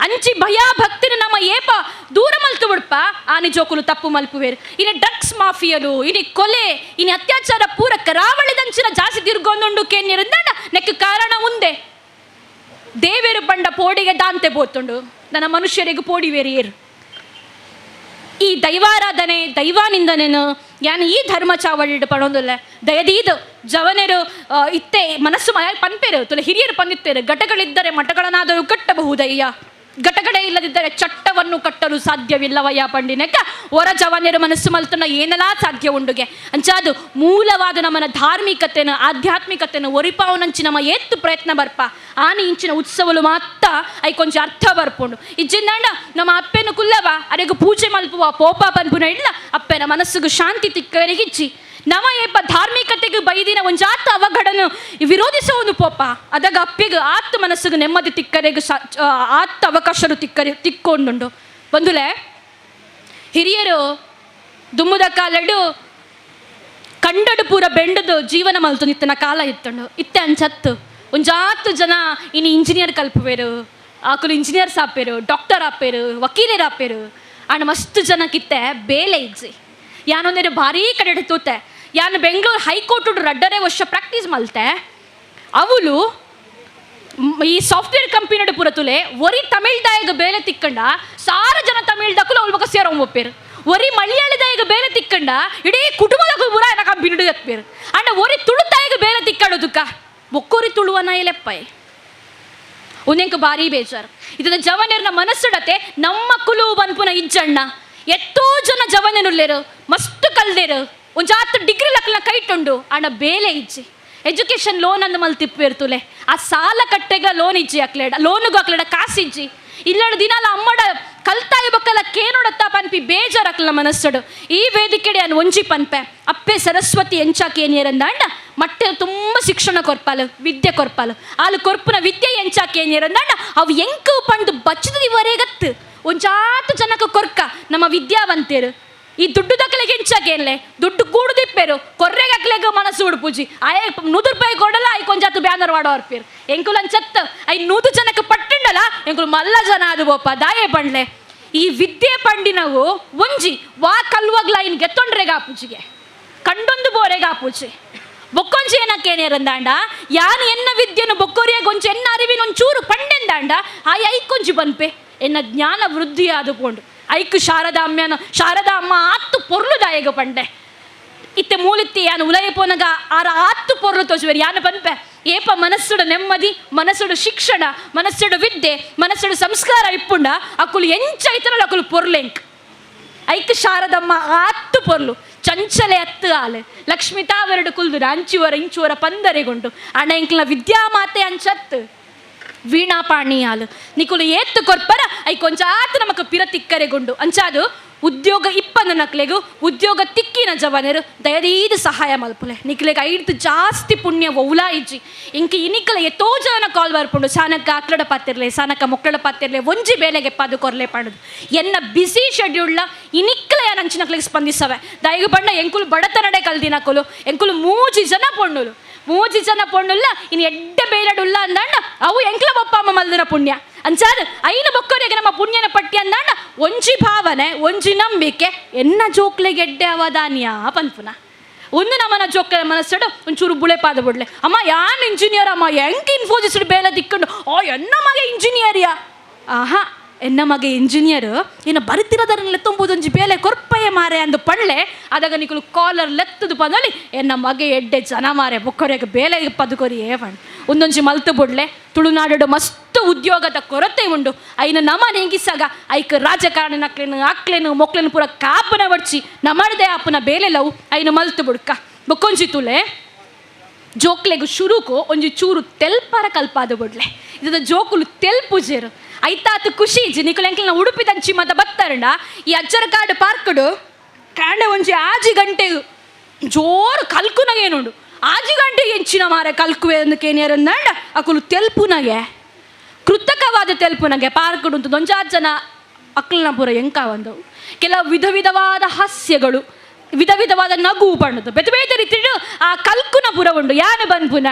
ಅಂಚಿ ಭಯ ಭಕ್ತಿನ ನಮ್ಮ ಏಪ ದೂರ ಮಲ್ತು ಬಿಡ್ಪ, ಆನಿ ಜೋಕುಲು ತಪ್ಪು ಮಲ್ಪುವೇರು. ಇನಿ ಡ್ರಗ್ಸ್ ಮಾಫಿಯಲು, ಇನಿ ಕೊಲೆ, ಇನಿ ಅತ್ಯಾಚಾರ ಪೂರ ಕರಾವಳಿದಂಚಿನ ಜಾಸ್ತಿ ತಿರ್ಗೊಂದುಂಡು ಕೇನ್ಯರಿಂದಾಂಡ ನೆಕ್ ಕಾರಣ ಉಂದೆ. ದೇವೇರು ಪಂಡ ಪೋಡಿಗೆ ದಾಂತೆ ಪೋತುಂಡು, ನನ್ನ ಮನುಷ್ಯರಿಗೂ ಪೋಡಿವೇರು ಏರು. ಈ ದೈವಾರಾಧನೆ ದೈವಾನಿಂದನೇನು ಯಾನ್ ಈ ಧರ್ಮ ಚಾವಡಿ ಪಡೊಂದುಲ್ಲ. ದಯದೀದು ಜವನರು ಇತ್ತೆ ಮನಸ್ಸು ಪನ್ಪೇರು ತುಲೆ, ಹಿರಿಯರು ಪಂದಿತ್ತೇರು, ಘಟಗಳಿದ್ದರೆ ಮಠಗಳನ್ನಾದರೂ ಕಟ್ಟಬಹುದಯ್ಯ, ಘಟಗಳೇ ಇಲ್ಲದಿದ್ದರೆ ಚಟ್ಟವನ್ನು ಕಟ್ಟಲು ಸಾಧ್ಯವಿಲ್ಲವಯ್ಯ ಪಂಡಿನಕ. ಹೊರ ಜವನರು ಮನಸ್ಸು ಮಲ್ತನ ಏನೆಲ್ಲ ಸಾಧ್ಯ ಉಂಡುಗೆ. ಅಂಚಾದು ಮೂಲವಾದ ನಮ್ಮನ ಧಾರ್ಮಿಕತೆನ ಆಧ್ಯಾತ್ಮಿಕತೆನ ಒರಿಪಾವನಂಚಿ ನಮ್ಮ ಏತ್ತು ಪ್ರಯತ್ನ ಬರ್ಪ, ಆನಿ ಇಂಚಿನ ಉತ್ಸವಲು ಮಾತ್ರ I ಕೊಂಚ ಅರ್ಥ ಬರ್ಪುಂಡು. ಇಜ್ಜಿಂದಾಂಡ ನಮ್ಮ ಅಪ್ಪೆನು ಕುಲ್ಲವ ಅರೆಗು ಪೂಜೆ ಮಲ್ಪುವ ಪೋಪ ಪನ್ಪುನ ಇಲ್ಲ, ಅಪ್ಪೆನ ಮನಸ್ಸಿಗೆ ಶಾಂತಿ ತಿಕ್ಕರಿಗಿಚ್ಚಿ. ನಮ ಏಪ ಧಾರ್ಮಿಕತೆಗೆ ಬೈದಿನ ಒಂಜಾತ ಅವಘಡನು ವಿರೋಧಿಸುವನು ಪೋಪ, ಅದಾಗ ಅಪ್ಪಿಗೆ ಆತ್ ಮನಸ್ಸಿಗೆ ನೆಮ್ಮದಿ ತಿಕ್ಕರೆಗೆ ಆತ್ ಅವಕಾಶರು ತಿಕ್ಕರೆ ತಿಕ್ಕೊಂಡುಂಡು. ಬಂದುಲೆ, ಹಿರಿಯರು ದುಮ್ಮುದ ಕಾಲಡು ಕಂಡಡು ಪೂರ ಬೆಂಡದು ಜೀವನ ಮಲ್ತು ಇತ್ತನ ಕಾಲ ಇತ್ತಂಡು. ಇತ್ತೆ ಅಂಚತ್ತು ಒಂಜಾತು ಜನ ಇನಿ ಇಂಜಿನಿಯರ್ ಕಲ್ಪುವೆರು, ಆಕುಲು ಇಂಜಿನಿಯರ್ಸ್ ಆಪೇರು, ಡಾಕ್ಟರ್ ಆಪೇರು, ವಕೀಲರು ಆಪೇರು. ಅಂಡ್ ಮಸ್ತ್ ಜನಕ್ಕಿತ್ತೆ ಬೇಲೆ ಇಜ್ಜಿ. ಯಾನೊಂದೇನು ಭಾರೀ ಕಡೆ ತೂತೆ. ಯಾನು ಬೆಂಗಳೂರು ಹೈಕೋರ್ಟ್ ರಡ್ಡರೆ ವರ್ಷ ಪ್ರಾಕ್ಟೀಸ್ ಮಲ್ತೆ. ಅವಳು ಈ ಸಾಫ್ಟ್ವೇರ್ ಕಂಪನಿ ಪೂರ ತುಲೆ, ಒರಿ ತಮಿಳ್ದಾಯಗ ಬೇಲೆ ತಿಕ್ಕಂಡ ಸಾರ ಜನ ತಮಿಳ್ದಕ್ಕೂ ಅವಳ ಬಕ ಸೇರೋ ಒಪ್ಪೇರು. ಒರಿ ಮಲಯಾಳಿದಾಯಗ ಬೇಲೆ ತಿಕ್ಕಂಡ ಇಡೀ ಕುಟುಂಬದ ಪೂರ ಏನ ಕಂಪನಿ ಎತ್ಪೇರು. ಅಂಡ ಒರಿ ತುಳುತಾಯಗ ಬೇಲೆ ತಿಕ್ಕಡೋದುಕ್ಕ ಬೊಕ್ಕೋರಿ ತುಳುವನ ಎಲೆಪ್ಪಾಯ್. ಉನ್ನೆಂಕ ಭಾರಿ ಬೇಜಾರು. ಇದನ್ನ ಜವನರ್ನ ಮನಸ್ಸುಡತೆ ನಮ್ಮ ಕುಲು ಬನ್ಪುನ ಇಜ್ಜಣ್ಣ. ಎತ್ತೋ ಜನ ಜವನರುಲ್ಲೇರು, ಮಸ್ತ್ ಕಲ್ದೇರು, ಒಂಜಾತ್ ಡಿಗ್ರಿ ಲಕ್ಲ ಕೈಟುಂಡು, ಅಣ್ಣ ಬೇಲೆ ಇಜ್ಜಿ. ಎಜುಕೇಶನ್ ಲೋನ್ ಅಂದ್ ಮಲ್ ತಿಪ್ಪೇರ್ತುಲೆ, ಆ ಸಾಲ ಕಟ್ಟೆಗ ಲೋನ್ ಇಜ್ಜಿ ಅಕ್ಲೇಡ, ಲೋನುಗು ಅಕ್ಲೇಡ ಕಾಸಿಜ್ಜಿ. ಇಲ್ಲಡ ದಿನಾಲ ಅಮ್ಮಡ ಕಲ್ತಾಯ ಬೊಕ್ಕಲ ಕೇನೋಡತ್ತ ಪನ್ಪಿ ಬೇಜಾರ್ ಅಕ್ಲ ಮನಸ್ಸುಡು. ಈ ವೇದಿಕೆಡೆ ಅನ್ ಒಂಜಿ ಪನ್ಪೆ, ಅಪ್ಪೆ ಸರಸ್ವತಿ ಎಂಚ ಕೇನಿಯರಂದಾಂಡ ಮಟ್ಟೆ ತುಂಬ ಶಿಕ್ಷಣ ಕೊರ್ಪಾಲು, ವಿದ್ಯೆ ಕೊರ್ಪಾಲು. ಆಲು ಕೊರ್ಪುನ ವಿದ್ಯೆ ಎಂಚ ಕೇನಿಯರಂದಾಂಡ ಅವು ಎಂಕು ಪಂಡು ಬಚ್ಚದ ಇವರೇಗತ್ತು ಒಂಜಾತು ಜನಕ ಕೊರ್ಕ. ನಮ್ಮ ವಿದ್ಯಾವಂತರು ಈ ದುಡ್ಡು ದಕ್ಕಲೆಗೆ ಎಂಚಾಕೇನ್ಲೆ ದುಡ್ಡು ಕೂಡುದಿಪ್ಪೇರು, ಕೊರ್ರೆಗೆ ಅಕ್ಲೆಗ ಮನಸ್ಸು ಉಡುಪುಜಿ. ಆಯೆ 100 ರೂಪಾಯಿ ಕೊಡಲ್ಲ, I ಕೊಂಜಾತು ಬ್ಯಾನರ್ ಮಾಡೋ ಅರ್ಪೇರು. ಎಂಕುಲು ಅಂಚತ್ತ I 100 ಜನಕ್ಕೆ ಪಟ್ಟಿಂಡಲ್ಲ, ಎಂಕುಲು ಮಲ್ಲ ಜನ ಅದು ಬೋಪ. ದಾಯೆ ಪಂಡ್ಲೆ, ಈ ವಿದ್ಯೆ ಪಂಡಿನವು ಒಂಜಿ ವಾ ಕಲ್ವಾಗ್ಲ ಇನ್ ಗೆತ್ತೊಂಡ್ರೆಗ ಆಪುಜಿಗೆ, ಕಂಡೊಂದು ಬೋರೆಗ ಆಪುಜಿ. ಬೊಕ್ಕೊಂಜಿ ಏನಕ್ಕೇನೇರಂದಾಂಡ, ಯಾನು ಎನ್ನ ವಿದ್ಯೆನು ಬೊಕ್ಕೊರಿಯಾಗ ಒಂಜಿ ಎನ್ನ ಅರಿವಿನ ಒಂಚೂರು ಪಂಡೆಂದಾಂಡ ಆ ಐಕೊಂಜಿ ಬನ್ಪೆ, ಎನ್ನ ಜ್ಞಾನ ವೃದ್ಧಿ ಆದುಕೊಂಡು. ಐಕ್ ಶಾರದಾ ಅಮ್ಮನ, ಶಾರದಾ ಅಮ್ಮ ಆತ್ತು ಪೊರ್ಲುದಾಯಗ ಪಂಡೆ. ಇತ್ತೆ ಮೂಲಿತ್ತಿ ಯಾನು ಉಲಯ ಪೋನಗ ಆರ ಆತ್ತು ಪೊರ್ಲು ತೋಜುವೆರು. ಯಾನು ಪನ್ಪೆ, ಏಪ ಮನಸ್ಸುಡು ನೆಮ್ಮದಿ, ಮನಸ್ಸುಡು ಶಿಕ್ಷಣ, ಮನಸ್ಸುಡು ವಿದ್ಯೆ, ಮನಸ್ಸುಡು ಸಂಸ್ಕಾರ ಇಪ್ಪುಂಡ ಅಕುಲು ಎಂಚ ಐತನಲ್ಲ ಅಕುಲು ಪೊರ್ಲೆಂಕ್. ಐಕ್ ಶಾರದಮ್ಮ ಆತ್ತು ಪೊರ್ಲು. ಚಂಚಲೆ ಅತ್ತು ಆಲೆ ಲಕ್ಷ್ಮಿ ತಾವರಡು ಕುಲ್ದುರ ಅಂಚುವರ ಇಂಚುವರ ಪಂದರೆಗುಂಡು ಅಣ್ಣ ಎಂಕ್ಲ ವಿದ್ಯಾಮಾತೆ ಅಂಚತ್ತು ವೀಣಾಪಾಣಿ ಆಲು ನಿಕುಲು ಏತ್ತು ಕೊರ್ಪರ I ಕೊಂಚಾತು ನಮಕ್ ಪಿರ ತಿಕ್ಕರೆಗುಂಡು ಅಂಚಾದು ಉದ್ಯೋಗ ಇಪ್ಪನ ನಕ್ಲೆಗು ಉದ್ಯೋಗ ತಿಕ್ಕಿನ ಜವನರು ದಯದೀದ ಸಹಾಯ ಮಲ್ಪುಲೆ ನಿಕ್ಲೆಗ್ ಐಡ್ದು ಜಾಸ್ತಿ ಪುಣ್ಯ ಒವ್ಲಾ ಇಜ್ಜಿ ಇಂಕ ಇನಿಕಲ ಎತ್ತೋ ಜನ ಕಾಲ್ ಬರ್ಪುಂಡು ಸಾನಕ್ಕ ಅಕ್ಲಡ ಪಾತಿರ್ಲೆ ಸಾನಕ್ಕ ಮೊಕ್ಕಳ ಪಾತಿರ್ಲೆ ಒಂಜಿ ಬೇಲೆಗೆ ಪದು ಕೊರ್ಲೆ ಪಂಡುದು ಎನ್ನ ಬಿಸಿ ಶೆಡ್ಯೂಲ್ನ ಇನಿಕ್ಕಲ ಯಾನ್ ಅಂಚಿನಕ್ಲೆಗ್ ಸ್ಪಂದಿಸವೆ ದಯಗು ಬಣ್ಣ ಎಂಕುಲು ಬಡತನಡೆ ಕಲ್ದಿನಕುಲು ಎಂಕುಲು ಮೂಜಿ ಜನ ಪೊಣ್ಣುಲು ಮೂಜಿ ಜನ ಪೊಣ್ಣುಲ್ಲ ಇನ್ನು ಎಡ್ಡೆ ಬೇಲಡುಲ್ಲ ಅಂದಂಡ ಅವು ಎಂಕ್ಲ ಬೊಪ್ಪಮ್ಮ ಮಲ್ದಿನ ಪುಣ್ಯ ಅಂಚಾದ್ ಐನ ಬೊಕ್ಕರಿಗೆ ನಮ್ಮ ಪುಣ್ಯನ ಪಟ್ಟಿ ಅಂದಂಡ ಒಂಜಿ ಭಾವನೆ ಒಂಜಿ ನಂಬಿಕೆ ಎನ್ನ ಜೋಕ್ಲೆಗೆ ಎಡ್ಡೆ ಅವದಾನಿಯ ಪನ್ಪುನ ಒಂದು ನಮ್ಮನ ಜೋಕ್ಲೆ ಮನಸ್ಸಡು ಒಂಚೂರು ಬುಳೆ ಪಾದ ಬುಡ್ಲೆ ಅಮ್ಮ ಯಾನ್ ಇಂಜಿನಿಯರ್ ಅಮ್ಮ ಹೆಂಗ್ ಇನ್ಫೋಸಿಸ್ ಬೇಲೆ ದಿಕ್ಕಂಡು ಆ ಎನ್ನ ಮಗ ಇಂಜಿನಿಯರಿಯಾ ಆಹಾ ಎನ್ನ ಮಗ ಇಂಜಿನಿಯರ್ ಇನ್ನು ಬರುತ್ತಿರೋದನ್ನ ಲೆತ್ತೊಂಬುದೊಂಜಿ ಬೇಲೆ ಕೊರ್ಪಯ್ಯ ಮಾರೆ ಅಂದು ಪಳ್ಳೆ ಅದಾಗ ನಿಕುಲು ಕಾಲರ್ ಲೆತ್ತದು ಪಂದಲ್ಲಿ ಎನ್ನ ಮಗೆ ಎಡ್ಡೆ ಜನ ಮಾರೆ ಬೊಕ್ಕರೆಗೆ ಬೇಲೆ ಪದುಕೊರಿಯೇ ಪಂಡ್ ಒಂದೊಂಜಿ ಮಲ್ತು ಬುಡ್ಲೆ ತುಳುನಾಡು ಮಸ್ತ್ ಉದ್ಯೋಗದ ಕೊರತೆ ಉಂಡು ಐನ ನಮ ನೆಂಗಿಸಾಗ ಐಕ್ ರಾಜಕಾರಣ ನಕ್ಲೇನು ಅಕ್ಲೇನು ಮೊಕ್ಲೇನು ಪೂರ ಕಾಪನ ವಡ್ಚಿ ನಮಡದೆ ಆಪನ ಬೇಲೆ ಲವು ಐನ ಮಲ್ತು ಬುಡ್ಕ ಬೊಕ್ಕೊಂಜಿ ತುಲೆ ಜೋಕ್ಲೆಗ್ ಶುರುಕು ಒಂಜಿ ಚೂರು ತೆಲ್ಪರ ಕಲ್ಪಾದ ಬುಡ್ಲೆ ಇದದ ಜೋಕುಲು ತೆಲ್ಪುಜೇರು ಐತಾತು ಖುಷಿ ಇಜ್ಜಿ ನಿಕುಲು ಎಂಕ್ಲೆನ ಉಡುಪಿ ದಂಚಿ ಮತ ಬತ್ತರಂಡ ಈ ಅಜ್ಜರಕಾಡು ಪಾರ್ಕ್ಡು ಕಾಂಡೆ ಒಂಜಿ ಆಜಿ ಗಂಟೆ ಜೋರು ಕಲ್ಕುನಗೇನುಂಡು ಆಜಿ ಗಂಟೆ ಎಂಚಿನ ಮಾರೆ ಕಲ್ಕುವೆ ಅಂದ್ ಕೇನಿಯರಂದಂಡ ಅಕುಲು ತೆಲ್ಪುನಗೆ ಕೃತಕವಾದ ತೆಲ್ಪುನಗೆ ಪಾರ್ಕ್ಡು ಉಂಟು ದೊಂಜಾತ್ ಜನ ಅಕ್ಲನ ಪೂರ ಎಂಕ ಬಂದವು ಕೆಲವು ವಿಧ ವಿಧವಾದ ಹಾಸ್ಯಗಳು ವಿಧ ವಿಧವಾದ ನಗು ಬಣ್ಣದು ಬೇತೆ ಬೇತೆ ರೀತಿಡು ಆ ಕಲ್ಕುನ ಪುರ ಉಂಡು ಯಾನು ಬನ್ಪುನ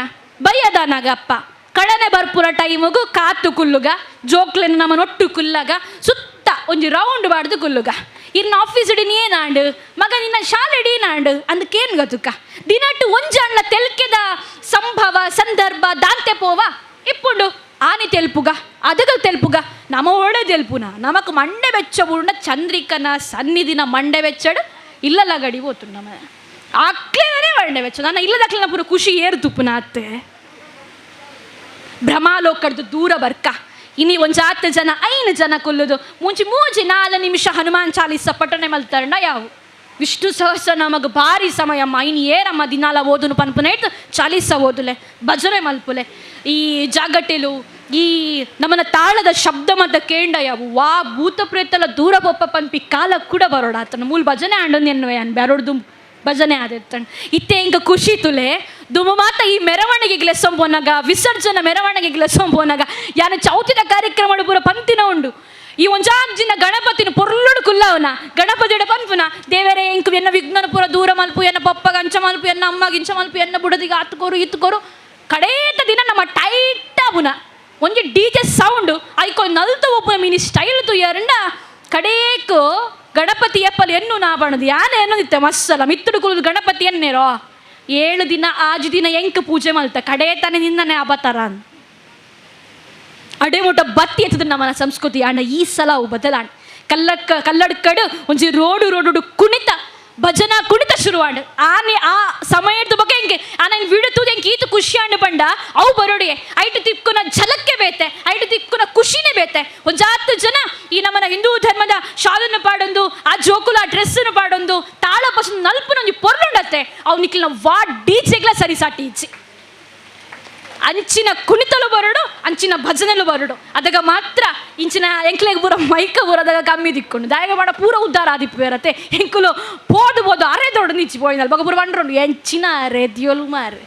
ಬಯ್ಯದನಾಗ ಅಪ್ಪ ಕಡನೆ ಬರ್ಪುನ ಟೈಮುಗು ಕಾತು ಕುಲ್ಲುಗ ಜೋಕ್ಲೆನ ನಮ್ಮ ನೊಟ್ಟು ಕುಲ್ಲಗ ಸುತ್ತ ಒಂಜಿ ರೌಂಡ್ ಬಾಡ್ದು ಕುಲ್ಲುಗ ಇರ್ನ ಆಫೀಸ್ ಇಡಿ ಏನಾಂಡು ಮಗ ನಿನ್ನ ಶಾಲೆ ಇಡೀನಾಂಡು ಅಂದಕ್ಕೇನು ಗೊತ್ತುಕ್ಕ ದಿನಟ್ಟು ಒಂಜಣ್ಣ ತೆಲ್ಕೆದ ಸಂಭವ ಸಂದರ್ಭ ದಾಂತೆ ಪೋವ ಇಪ್ಪುಂಡು ಆನಿ ತೆಲ್ಪುಗ ಅದಗ ತೆಲ್ಪುಗ ನಮ ಒಡೆ ತೆಲ್ಪುನ ನಮಕ್ ಮಂಡೆ ಬೆಚ್ಚ ಬುಂಡ ಚಂದ್ರಿಕನ ಸನ್ನಿಧಿನ ಮಂಡೆ ಬೆಚ್ಚಡು ಇಲ್ಲಲ್ಲ ಗಡಿ ಹೋತು ನಮ್ಮ ಅಕ್ಲೇನೇ ಮಂಡೆ ಬೆಚ್ಚ ನನ್ನ ಇಲ್ಲದಕ್ಲೆನ ಪೂರ ಖುಷಿ ಏರು ತುಪ್ಪುನ ಅತ್ತೆ ಭ್ರಮಾಲೋಕಡ್ದು ದೂರ ಬರ್ಕ ಇನಿ ಒಂಜಾತ್ ಜನ ಐನು ಜನ ಕೊಲ್ಲುದು ಮುಂಚೆ ಮೂಜಿ ನಾಲ್ ನಿಮಿಷ ಹನುಮಾನ್ ಚಾಲೀಸ ಪಠಣೆ ಮಲ್ತಾರಣ ಯಾವು ವಿಷ್ಣು ಸಹಸ್ರನಾಮಗ್ ಭಾರಿ ಸಮಯಮ್ಮ ಇನ್ನು ಏರಮ್ಮ ದಿನಾಲ ಓದುನು ಪನ್ಪುನ ಇಟ್ಟು ಚಾಲೀಸ ಓದುಲೆ ಭಜನೆ ಮಲ್ಪುಲೆ ಈ ಜಾಗಟೆಲು ಈ ನಮ್ಮನ ತಾಳದ ಶಬ್ದ ಮತ್ತ ಕೇಂಡ ಯಾವು ವಾ ಭೂತ ಪ್ರೇತಲ ದೂರ ಬೊಪ್ಪ ಪನ್ಪಿ ಕಾಲ ಕೂಡ ಬರೋಡ ಆತನ ಮೂಲ ಭಜನೆ ಆಂಡೊಂದು ಎನ್ನುವೆ ಅನ್ ಬ್ಯಾರೋಡ್ದು ಭಜನೆ ಆದಿರ್ತಣ ಇತ್ತೆ ಇಂಕ ಖುಷಿ ತುಲೆ ದುಮ ಮಾತ ಈ ಮೆರವಣಿಗೆಗೆ ಲೆಸ್ಸೊಂಪೋನಾಗ ವಿಸರ್ಜನ ಮೆರವಣಿಗೆಗೆ ಲೆಸ್ಸೊಂಪೋನಾಗ ಯಾನ ಚೌತಿದ ಕಾರ್ಯಕ್ರಮ ಪೂರ ಪಂತಿನ ಉಂಡು ಈ ಒಂಜಾಜಿನ ಗಣಪತಿನ ಪೊರ್ಲುಡು ಕುಲ್ಲವನ ಗಣಪತಿಡ ಪನ್ಪುನ ದೇವರೇ ಇಂಕು ಎನ್ನ ವಿಘ್ನನ ಪೂರ ದೂರ ಮಲ್ಪು ಎನ್ನ ಪಪ್ಪಗ ಅಂಚ ಮಲ್ಪು ಎನ್ನ ಅಮ್ಮಗ ಇಂಚ ಮಲ್ಪು ಎನ್ನ ಬುಡದಿಗ ಆತ್ಕೋರು ಇತ್ಕೋರು ಕಡೇತ ದಿನ ನಮ್ಮ ಟೈಟ್ ಆಪುನ ಒಂಜಿ ಡಿ ಜೆ ಸೌಂಡ್ ಐಕೊ ನಲ್ತ ಒಪ್ಪುನ ಮಿನಿ ಸ್ಟೈಲ್ ತುಯ್ಯಾರಂಡ ಕಡೇಕು ಗಣಪತಿ ಎಪ್ಪಲ್ ಎನ್ನು ನಾ ಬಣದು ಯಾನೆ ಎನ್ನೋದಿತ್ತೆ ಮಸ್ಸಲ ಮಿತ್ತುಡು ಕುಲುದು ಗಣಪತಿ ಎನ್ನೇರೋ 7 ದಿನ ಆಜು ದಿನ ಎಂಕ್ ಪೂಜೆ ಮಲ್ತ ಕಡೇ ತಾನೆ ನಿನ್ನನೆ ಅಬತಾರ ಅಡೆ ಮುಟ್ಟ ಬತ್ತಿ ಎತ್ತದ ನಮ್ಮನ ಸಂಸ್ಕೃತಿ ಅಣ್ಣ ಈ ಸಲ ಅವು ಬದಲಾಣ ಕಲ್ಲಕ್ಕ ಕಲ್ಲಡ್ಕಡು ಒಂಜಿ ರೋಡು ರೋಡು ಕುಣಿತ ಭಜನಾ ಕುಣಿತ ಶುರುವಾಂಡ್ ಆನೆ ಆ ಸಮಯದ ಬಗ್ಗೆ ಹೆಂಗೆ ಆ ನಾನು ವಿಡಿಯೋ ತೂದು ಹೆಂಗೆ ಈತ ಖುಷಿ ಆಂಡು ಬಂಡ ಅವು ಬರೋಡಿಗೆ ಐಟು ತಿಕ್ಕುನ ಝಲಕ್ಕೆ ಬೇತೆ ಐಟು ತಿಕ್ಕುನ ಖುಷಿನೇ ಬೇತೆ ಒಂಜಾತು ಜನ ಈ ನಮ್ಮನ ಹಿಂದೂ ಧರ್ಮದ ಶಾಲನ್ನು ಪಾಡೊಂದು ಆ ಜೋಕುಲ ಆ ಡ್ರೆಸ್ಸನ್ನು ಪಾಡೊಂದು ತಾಳ ಪಸಂದ್ ನಲ್ಪುನ ಒಂಜಿ ಪೊರ್ಲುಂಡತ್ತೆ ಅವು ನಿಕ್ಲಿನ ವಾ ಡೀಚೆಗ್ಲ ಸರಿ ಸಾಟಿ ಇಚ್ಚಿ ಅಂಚಿನ ಕುಣಿತಲು ಬರಡು ಅಂಚಿನ ಭಜನೆಲು ಬರಡು ಅದಗ ಮಾತ್ರ ಇಂಚಿನ ಎಂಕ್ಲೆಗ್ ಪೂರ ಮೈಕ ಪೂರ ಅದಗ ಕಮ್ಮಿ ದಿಕ್ಕೊಂಡು ದಾಯಗ ಮಾಡ ಪೂರ ಉದ್ದಾರ ಆದಿಪ್ಪು ಬೇರತ್ತೆ ಎಂಕುಲು ಪೋದು ಪೋದು ಅರೆ ದೊಡ್ಡ ನಿಚ್ಚಿ ಪೋಯಿನಲ್ ಬಗ ಪೂರ ಬಂಡ್ರುಂಡು ಎಂಚಿನ ಅರೆ ದಿಯೋಲು ಮಾರೆ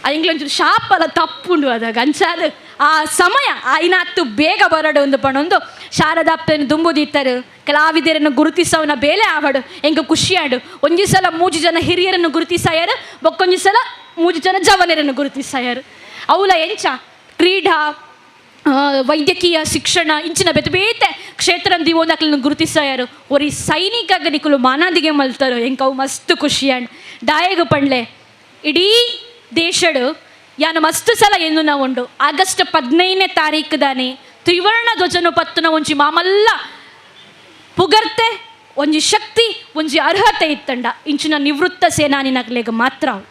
ಆ ಎಂಕ್ಲೆ ಒಂಚೂರು ಶಾಪಲ ತಪ್ಪುಂಡು ಅದಾಗ ಅಂಚಾದ ಆ ಸಮಯ ಐನಾತ್ತು ಬೇಗ ಬರಡು ಒಂದು ಪಣೊಂದು ಶಾರದಾಪ್ತನ ದುಂಬುದಿತ್ತರು ಕಲಾವಿದರನ್ನು ಗುರುತಿಸವನ ಬೇಲೆ ಆವಡು ಎಂಕ ಖುಷಿಯಾಡು ಒಂಜಿ ಸಲ ಮೂಜಿ ಜನ ಹಿರಿಯರನ್ನು ಗುರುತಿಸಾಯರು ಬೊಕ್ಕೊಂಜಿ ಸಲ ಮೂಜಿ ಜನ ಜವನರನ್ನು ಗುರುತಿಸಾಯರು ಅವಲ ಎಂಚ ಕ್ರೀಡಾ ವೈದ್ಯಕೀಯ ಶಿಕ್ಷಣ ಇಂಚಿನ ಬೇತೆ ಬೇತೆ ಕ್ಷೇತ್ರ ದಿವೋದಕ್ಲನ್ನು ಗುರುತಿಸಾಯರು ಒರಿ ಸೈನಿಕ ನಿಕುಲು ಮಾನಾದಿಗೆ ಮಲ್ತಾರು ಎಂಕವು ಮಸ್ತ್ ಖುಷಿಯಾಂಡ್ ದಾಯಗ ಪಂಡ್ಲೆ ಇಡೀ ದೇಶಡು ಯಾನು ಮಸ್ತ್ ಸಲ ಎಂದು ನಾವು ಉಂಡು ಆಗಸ್ಟ್ 15ನೇ ತಾರೀಕು ದಾನೆ ತ್ರಿವರ್ಣ ಧ್ವಜನು ಪತ್ತುನ ಒಂಜಿ ಮಾಮಲ್ಲ ಪುಗರ್ತೆ ಒಂಜಿ ಶಕ್ತಿ ಒಂಜಿ ಅರ್ಹತೆ ಇತ್ತಂಡ ಇಂಚಿನ ನಿವೃತ್ತ ಸೇನಾನಿ ನಕ್ಲೆಗ್ ಮಾತ್ರ ಅವು.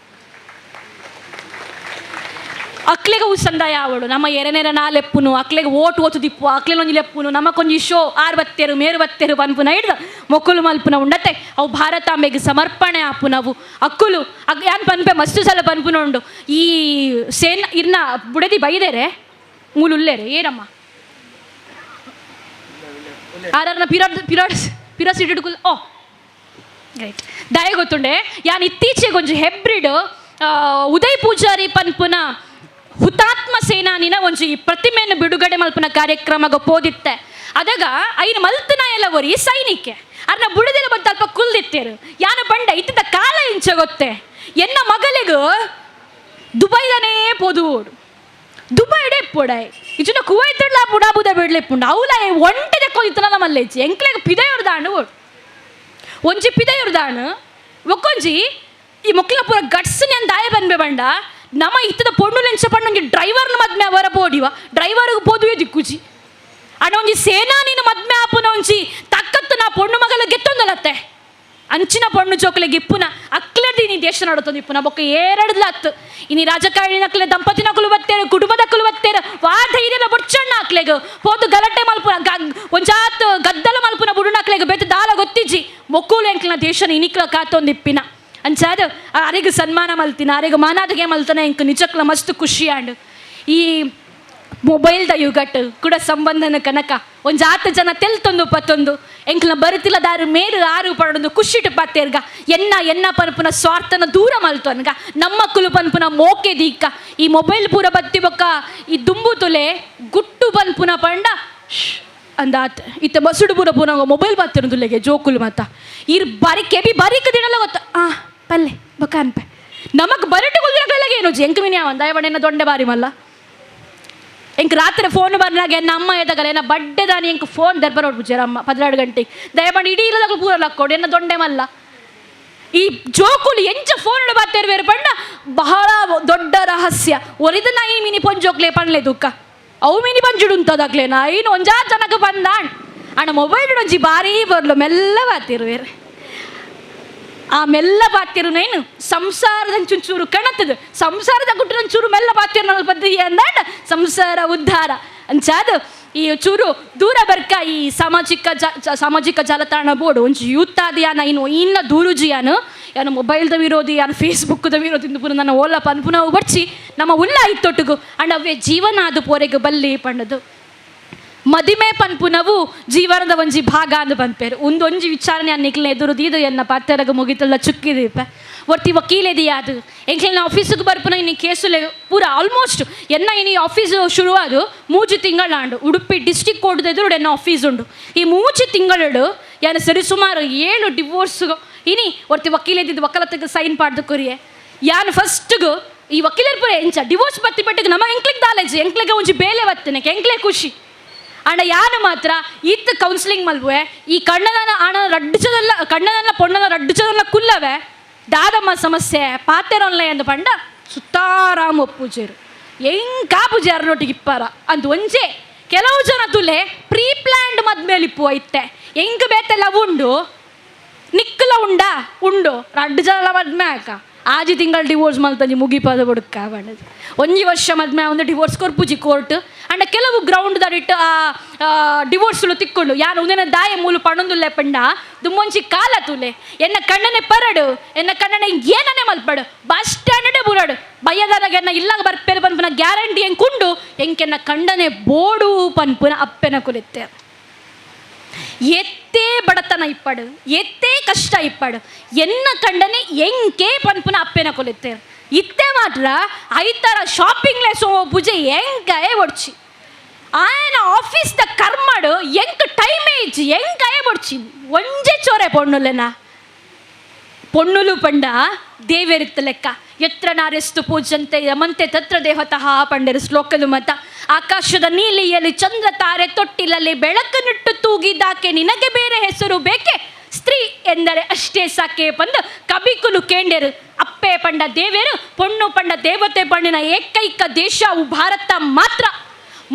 ಅಕ್ಲೆಗ ಅವು ಸಂದಾಯ ಆವಡು. ನಮ್ಮ ಎರೆನೆರ ನಾಲೆಪ್ಪುನು ಅಕ್ಲೆಗ ಓಟ್ ಓತು ದಿಪ್ಪು, ಅಕ್ಲೆನೊಂಜಿ ಲೆಪ್ಪುನು, ನಮಕೊಂಜಿ ಶೋ ಆರ್ ಬತ್ತೇರು ಮೇರು ಬತ್ತೇರು ಪನ್ಪುನ ಹಿಡ್ದು ಮೊಕ್ಕುಲು ಮಲ್ಪುನ ಉಂಡತೆ. ಅವು ಭಾರತಾಂಬೆಗೆ ಸಮರ್ಪಣೆ ಆಪುನವು. ಅಕ್ಕುಲು ಅಕ್ ಯಾನ್ ಪನ್ಪೆ, ಮಸ್ತು ಸಲ ಪನ್ಪುನ ಉಂಡು. ಈ ಸೇನ್ ಇರ್ನ ಬುಡದಿ ಬೈದೇರೆ ಮೂಲುಲ್ಲೇರೆ ಏನಮ್ಮ ಆರರ್ನ ಪಿರಾಡ್ ಪಿರಾಡ್ ಪಿರಾಸಿಡ್ ಓ ರೈಟ್. ದಾಯ ಗೊತ್ತುಂಡೆ, ಯಾನ್ ಇತ್ತೀಚೆಗೆ ಒಂಜಿ ಹೆಬ್ರಿಡ್ ಉದಯ್ ಪೂಜಾರಿ ಪನ್ಪುನ ಹುತಾತ್ಮ ಸೇನಾನಿನ ಒಂಜಿ ಪ್ರತಿಮೆಯನ್ನು ಬಿಡುಗಡೆ ಮಲ್ಪುನ ಕಾರ್ಯಕ್ರಮಗ ಪೋದಿತ್ತೆ. ಅದಗ ಐನ ಮಲ್ತನ ಎಲ್ಲ ಒರಿ ಸೈನಿಕೆ ಅರ್ನ ಬುಡದೆಲ್ಲ ಬಂದು ಅಲ್ಪ ಕುಲ್ದಿತ್ತೇರು. ಯಾನ ಬಂಡ ಇತ್ತಿದ್ದ ಕಾಲ ಇಂಚ ಗೊತ್ತೆ, ಎನ್ನ ಮಗಲಿಗೂ ದುಬೈದನೇ ಪೋದು ಓಡು, ದುಬೈಡೆ ಪೊಡೈ ಇಚುನ ಕುವೈತಡ್ಲ ಬುಡಾಬುದ ಬಿಡ್ಲೆಪ್ಪುಂಡು. ಅವಲ ಒಂಟೆ ದಕ್ಕೊಂದಿತ್ತನಲ್ಲ ಮಲ್ಲೇಚಿ ಎಂಕ್ಲೆಗ್ ಪಿದಯೋರ್ ದಾಣು ಓಡು, ಒಂಜಿ ಪಿದಯೋರ್ ದಾಣು ಒಕ್ಕೊಂಜಿ. ಈ ಮೊಕ್ಲಿನ ಪೂರ ಗಟ್ಸ್ ದಾಯ ದಾಯ ಬಂಡ. ನಮ್ಮ ಇತ್ತದ ಪೊಣ್ಣು ಲೆಂಚ ಪಣ್ಣು ಒಂಜಿ ಡ್ರೈವರ್ನ ಮದ್ಮೆ ಅವರ ಬೋಡಿವ, ಡ್ರೈವರ್ಗೆ ಬೋದುವೆ ದಿಕ್ಕುಜಿ. ಅಣ್ಣ ಒಂಜಿ ಸೇನಾ ನೀನು ಮದ್ಮೆ ಆಪುನ ಒಂಜಿ ತಕ್ಕತ್ತು ನಾ ಪೊಣ್ಣು ಮಗಲ ಗೆತ್ತೊಂದಲತ್ತೆ. ಅಂಚಿನ ಪೊಣ್ಣು ಜೋಕುಲೆಗ್ ಇಪ್ಪುನ ಅಕ್ಲೆರ್ದು ಇನಿ ದೇಶ ನಡತೊಂದು ಇಪ್ಪುನ. ಬೊಕ್ಕ ಏರಡ್ದ್ಲ ಅತ್ತು ಇನಿ ರಾಜಕಾರಣಿನಕ್ಲೆ ದಂಪತಿನಕುಲು ಬತ್ತೇರು, ಕುಟುಂಬದಕ್ಕಲು ಬತ್ತೇರು. ವಾ ಧೈರ್ಯದ ಬೊಡ್ಚಣ್ಣ ಅಕ್ಲೆಗ್ ಪೋತು ಗಲಾಟೆ ಮಲ್ಪುನ, ಒಂಜಾತ್ ಗದ್ದಲ ಮಲ್ಪುನ ಬುಡುನಕ್ಲೆಗ್ ಬೇತೆ ದಾಲ ಗೊತ್ತಿಜ್ಜಿ. ಮೊಕ್ಕುಲು ಎಂಕ್ಲಿನ ದೇಶನ ಇನಿಕ್ಲ ಕಾತೊಂದಿಪ್ಪಿನ. ಅಂಚಾದ್ ಅರೆಗ್ ಸನ್ಮಾನ ಮಲ್ತಿನ, ಅರೆಗ್ ಮಾನಾದಿಗೆ ಮಲ್ತನ ಎಂಕ್ ನಿಜಕ್ಲ ಮಸ್ತ್ ಖುಷಿ ಆಂಡ್. ಈ ಮೊಬೈಲ್ದ ಯುಗಟ್ ಕೂಡ ಸಂಬಂಧನ ಕನಕ ಒಂಜಾತ ಜನ ತೆಲ್ತೊಂದು ಪತ್ತೊಂದು ಎಂಕ್ಲ ಬರುತಿಲ್ಲ ದಾರು ಮೇರು ಆರು ಪಡೊಂದು ಖುಷಿಟ್ ಪತ್ತೇರ್ಗ. ಎನ್ನ ಎನ್ನ ಪನ್ಪುನ ಸ್ವಾರ್ಥನ ದೂರ ಮಲ್ತೊನ್ಗ, ನಮ್ಮ ಕುಲು ಪನ್ಪುನ ಮೋಕೆ ದೀಕ. ಈ ಮೊಬೈಲ್ ಪೂರ ಬತ್ತಿ ಬೊಕ್ಕ ಈ ದುಂಬು ತುಲೆ ಗುಟ್ಟು ಪನ್ಪುನ ಪಂಡ ಅಂದಾತ್. ಇತ್ತ ಬಸುಡು ಪೂರ ಪೂರ ಮೊಬೈಲ್ ಬತ್ತಿನ ಜೋಕುಲು ಮತ್ತ ಇರ್ ಬಾರಿ ಕೆಬಿ ಬಾರಿಕ್ ದಿನಲ್ಲ ಗೊತ್ತ ಆ ಪಲ್ಲೆ ಬೊಕ್ಕ ಅನ್ಪೆ ನಮಕ್ ಬರಟು ಕುಲ್ದಿರಕ್ಲೆಗೆ ಏನು ಎಂಕ್ ಮಿನಿ ಅವನ್ ದಯಬಣ್ಣ ದೊಂಡೆ ಬಾರಿ ಮಲ್ಲ. ಎಂಕ್ ರಾತ್ರಿ ಫೋನ್ ಬರ್ನಾಗ ಎನ್ನ ಅಮ್ಮ ಎದಗಲ್ಲ ಎನ್ನ ಬಡ್ಡೆದಾನಿ ಎಂಕ್ ಫೋನ್ ದರ್ಬಾರ್ ಹೊಡ್ಬುಜಾರ ಅಮ್ಮ 12 ಗಂಟೆಗೆ. ದಯಮಾಡಿ ಇಡೀ ಇಲ್ಲದಾಗ ಪೂರ ಲಕ್ಕೋಡು ಎನ್ನ ದೊಂಡೆ ಮಲ್ಲ. ಈ ಜೋಕುಲು ಎಂಚ ಫೋನ್ ಬಾತೇರು ಪಂಡ ಬಹಳ ದೊಡ್ಡ ರಹಸ್ಯ. ಒರಿದ ನಾಯಿ ಮಿನಿ ಪೊಂಜೋಕ್ಲೆ ಪನ್ಲೆ ದುಃಖ ಅವು ಮಿನಿ ಪಂಜುಡುಂತದಾಕ್ಲೆ ನಾಯಿನ ಒಂಜಾ ಜನಕ ಬಂದಾಣ್ ಅಣ್ಣ ಮೊಬೈಲ್ ಒಂಜಿ ಬಾರಿ ಬರ್ಲು ಮೆಲ್ಲ ಬಾತಿರುವೇರು. ಆ ಮೆಲ್ಲ ಬಾತಿರುನೇನು ಸಂಸಾರದ ಚುಂಚೂರು ಕಣತದ ಸಂಸಾರದ ಗುಟ್ಟಿನ ಚೂರು ಮೆಲ್ಲ ಬಾತಿರು ಪದ್ಧತಿ ಅಂದಾಂಡ ಸಂಸಾರ ಉದ್ಧಾರ. ಅಂಚಾದ ಈ ಚೂರು ದೂರ ಬರ್ಕ ಈ ಸಾಮಾಜಿಕ ಸಾಮಾಜಿಕ ಜಾಲತಾಣ ಬೋರ್ಡ್ ಒಂಜಿ ಯೂತ್ ಆದಿಯಾನ ಇನ್ನು ಇನ್ನ ದೂರುಜಿಯಾನು ಯಾನು ಮೊಬೈಲ್ದ ವಿರೋಧಿ, ಯಾನು ಫೇಸ್ಬುಕ್ದ ವಿರೋಧಿ ಪುನಃ ನನ್ನ ಓಲ ಪನ್ಪುನ ಬಡ್ಚಿ ನಮ್ಮ ಉಲ್ಲ ಇತ್ತೊಟ್ಟಿಗು ಅಂಡ್ ಅವೇ ಜೀವನ ಅದು ಪೋರೆಗೆ ಬಲ್ಲಿ ಪಂಡದು. ಮದಿಮೆ ಪನ್ಪುನವು ಜೀವನದ ಒಂಜಿ ಭಾಗ ಅಂದ್ ಪನ್ಪೇರು. ಒಂದೊಂಜಿ ವಿಚಾರಣೆ ನಿಕ್ಲೆ ಎದುರು ದೀದು ಎನ್ನ ಪಾತೆರಗ ಮುಗಿತಲ್ಲ ಚುಕ್ಕಿದೀಪ. ಒರ್ತಿ ವಕೀಲೆದಿಯಾದು ಎಂಕ್ಲೆನ ಆಫೀಸಿಗೆ ಬರ್ಪುನ ಇನಿ ಕೇಸುಲೆ ಪೂರ ಆಲ್ಮೋಸ್ಟ್ ಎನ್ನ ಇನಿ ಆಫೀಸ್ ಶುರುವಾದು 3 ತಿಂಗಳಾಂಡು. ಉಡುಪಿ ಡಿಸ್ಟಿಕ್ ಕೋರ್ಟ್ ಎದುರು ಎನ್ನ ಆಫೀಸ್ ಉಂಡು. ಈ 3 ತಿಂಗಳು ಯಾನ ಸರಿಸುಮಾರು 7 ಡಿವೋರ್ಸ್ ಇನಿ ಒರ್ತಿ ವಕೀಲೆದಿದ್ದು ವಕಲತ್ತಿಗೆ ಸೈನ್ ಪಾಡ್ದು ಕೊರಿಯೆ. ಯಾನ್ ಫಸ್ಟ್ಗು ಈ ವಕೀಲರ್ ಪೂರ ಎಂಚ ಡಿವೋರ್ಸ್ ಬತ್ತಿ ಪಟ್ಟಿಗೆ ನಮ್ಮ ಎಂಕ್ಲಿಗ್ ದಾಲೇಜ್ ಎಂಕ್ಲೆಗೆ ಒಂಜಿ ಬೇಲೆ ಬತ್ತನೆ ಎಂಕ್ಲೆ ಖುಷಿ. ಅಣ್ಣ ಯಾನು ಮಾತ್ರ ಇತ್ತು ಕೌನ್ಸಿಲಿಂಗ್ ಮಲ್ಬುವೆ. ಈ ಕಣ್ಣನ ಆಣ ರಡ್ಡು ಚದಲ್ಲ ಕಣ್ಣನಲ್ಲ ಪೊಣ್ಣನ ರಡ್ಡು ಚದಲ್ಲ ಕುಲ್ಲವೆ ದಾದಮ್ಮ ಸಮಸ್ಯೆ ಪಾತೆರೊನ್ಲೆ ಎಂದು ಪಂಡ ಸುತ್ತಾರಾಮ ಒಪ್ಪುಜೇರು ಎಂಕಾ ಪೂಜಾರ ನೊಟ್ಟಿಗೆ ಇಪ್ಪಾರ ಅಂದ್ ಒಂಜೆ. ಕೆಲವು ಜನ ತುಲೆ ಪ್ರೀ ಪ್ಲ್ಯಾಂಡ್ ಮದ್ಮೇಲೆ ಇಪ್ಪು ಐತೆ ಎಂಕ್ ಬೇತೆಲ್ಲ ಉಂಡು ನಿಕ್ಕಲ ಉಂಡಾ ಉಂಡು ರಡ್ಡು ಜನ ಮದ್ಮೆ ಆಕ ಆಜಿ ತಿಂಗಳು ಡಿವೋರ್ಸ್ ಮಲ್ತಂಜಿ ಮುಗಿಪಾದ ಬುಡುಕ ಬಂಡದು. ಒಂಜಿ ವರ್ಷ ಮದ್ಮೆ ಒಂದು ಡಿವೋರ್ಸ್ ಕೊರ್ಪುಜಿ ಕೋರ್ಟ್. ಅಂಡ ಕೆಲವು ಗ್ರೌಂಡ್ ದಾಡಿಟ್ಟು ಆ ಡಿವೋರ್ಸ್ಲು ತಿಕ್ಕೊಂಡು ಯಾರು ಒಂದಿನ ದಾಯ ಮೂಲು ಪಣೊಂದುಲ್ಲೆ ಪಂಡ ದುಮ್ಮೊಂಚಿ ಕಾಲ ತುಲೆ ಎನ್ನ ಕಣ್ಣನೆ ಪರಡು ಎನ್ನ ಕಣ್ಣನೆ ಏನನೆ ಮಲ್ಪಡು ಬಸ್ ಸ್ಟ್ಯಾಂಡೇ ಬುರಡು ಬಯ್ಯದನಾಗ ಎನ್ನ ಇಲ್ಲಾಗ ಬರ್ಪೇರು ಪನ್ಪುನ ಗ್ಯಾರಂಟಿ ಎಂಕುಂಡು ಎಂಕೆನ್ನ ಕಂಡನೆ ಬೋಡು ಪನ್ಪುನ ಅಪ್ಪೆನ ಕುಲಿತ್ತೆ. ಎತ್ತೇ ಬಡತನ ಇಪ್ಪಡು ಎತ್ತೇ ಕಷ್ಟ ಇಪ್ಪಡು ಎನ್ನ ಕಂಡನೆ ಎಂಕೆ ಪನ್ಪುನ ಅಪ್ಪೆನ ಕೊಲಿತ್ತೆ. ಇತ್ತೆ ಮಾತ್ರ ಐತರ ಶಾಪಿಂಗ್ಲೆ ಸೋ ಪೂಜೆ ಎಂಕಾಯೇ ಒಡ್ಚಿ ಆಯನ ಆಫೀಸ್ ದ ಕರ್ಮಡು ಎಂಕ್ ಟೈಮೇ ಇಜ್ಜಿ ಎಂಕಾಯೇ ಒಡ್ಚಿ ಒಂಜೆ ಚೋರೆ ಪೊಣ್ಣುಲೆನ. ಪೊಣ್ಣುಲು ಪಂಡ ದೇವೆರಿತ್ತ ಲೆಕ್ಕ. ಎತ್ರ ನಾರೆಸ್ತು ಪೂಜಂತೆ ಯಮಂತೆ ತತ್ರ ದೇವತಃ ಪಂಡರು ಶ್ಲೋಕಲು ಮತ. ಆಕಾಶದ ನೀಲಿಯಲ್ಲಿ ಚಂದ್ರ ತಾರೆ ತೊಟ್ಟಿಲಲ್ಲಿ ಬೆಳಕನ್ನಿಟ್ಟು ತೂಗಿದಾಕೆ ನಿನಗೆ ಬೇರೆ ಹೆಸರು ಬೇಕೆ, ಸ್ತ್ರೀ ಎಂದರೆ ಅಷ್ಟೇ ಸಾಕೆ ಪಂದು ಕಬಿಕುಲು ಕೇಂಡೆರು. ಅಪ್ಪೆ ಪಂಡ ದೇವೇರು, ಪೊಣ್ಣು ಪಂಡ ದೇವತೆ ಪಂಡಿನ ಏಕೈಕ ದೇಶವು ಭಾರತ ಮಾತ್ರ.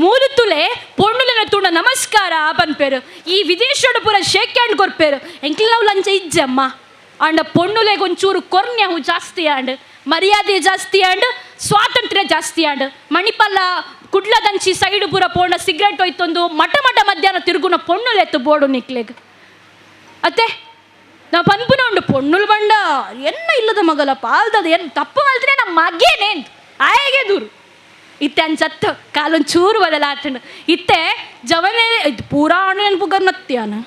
ಮೂಲು ತುಲೆ ಪೊಣ್ಣುಲೆನ ತೂಣ ನಮಸ್ಕಾರ ಪನ್ಪೇರು. ಈ ವಿದೇಶಡು ಪೂರ ಶೇಕ್ ಹ್ಯಾಂಡ್ ಕೊರ್ಪೇರು. ಎಂಕ್ಲಿನವು ಲಂಚ ಇಜ್ಜಮ್ಮ. ಅಂಡ ಪೊಣ್ಣುಲೆಗ್ ಒಂಚೂರು ಕೊರ್ನ್ಯವು ಜಾಸ್ತಿ ಆಂಡ್, ಮರ್ಯಾದೆ ಜಾಸ್ತಿ ಆಂಡ್. ಸ್ವಾತಂತ್ರ್ಯ ಜಾಸ್ತಿ ಆಂಡ್. ಮಣಿಪಾಲ ಕುಡ್ಲದಂಚಿ ಸೈಡು ಪೂರ ಪೋಂಡ ಸಿಗರೆಟ್ ಹೋಯ್ತೊಂದು ಮಠ ಮಠ ಮಧ್ಯಾಹ್ನ ತಿರುಗುನ ಪೊಣ್ಣುಲೆತ್ತು ಬೋಡು ನಿಕ್ಲೆಗ್ ಅತ್ತೆ. ನಾವು ಪನ್ಪುನ ಉಂಡು ಪೊಣ್ಣುಲು ಬಂಡ ಎನ್ನ ಇಲ್ಲದ ಮಗಲ ಪಾಲ್ದದ ಏನು ತಪ್ಪು ಮಲ್ತ್ರೆ ನಮ್ಮ ಮಗೇನೆ ಆಯಗೆ ದೂರು ಇತ್ತೆ ಅಂಚತ್ತು ಕಾಲೊಂದು ಚೂರು ಬದಲಾತಂಡು. ಇತ್ತೆ ಜವನೇ ಇದು ಪೂರಾ ಹಣ್ಣು ನೆನಪು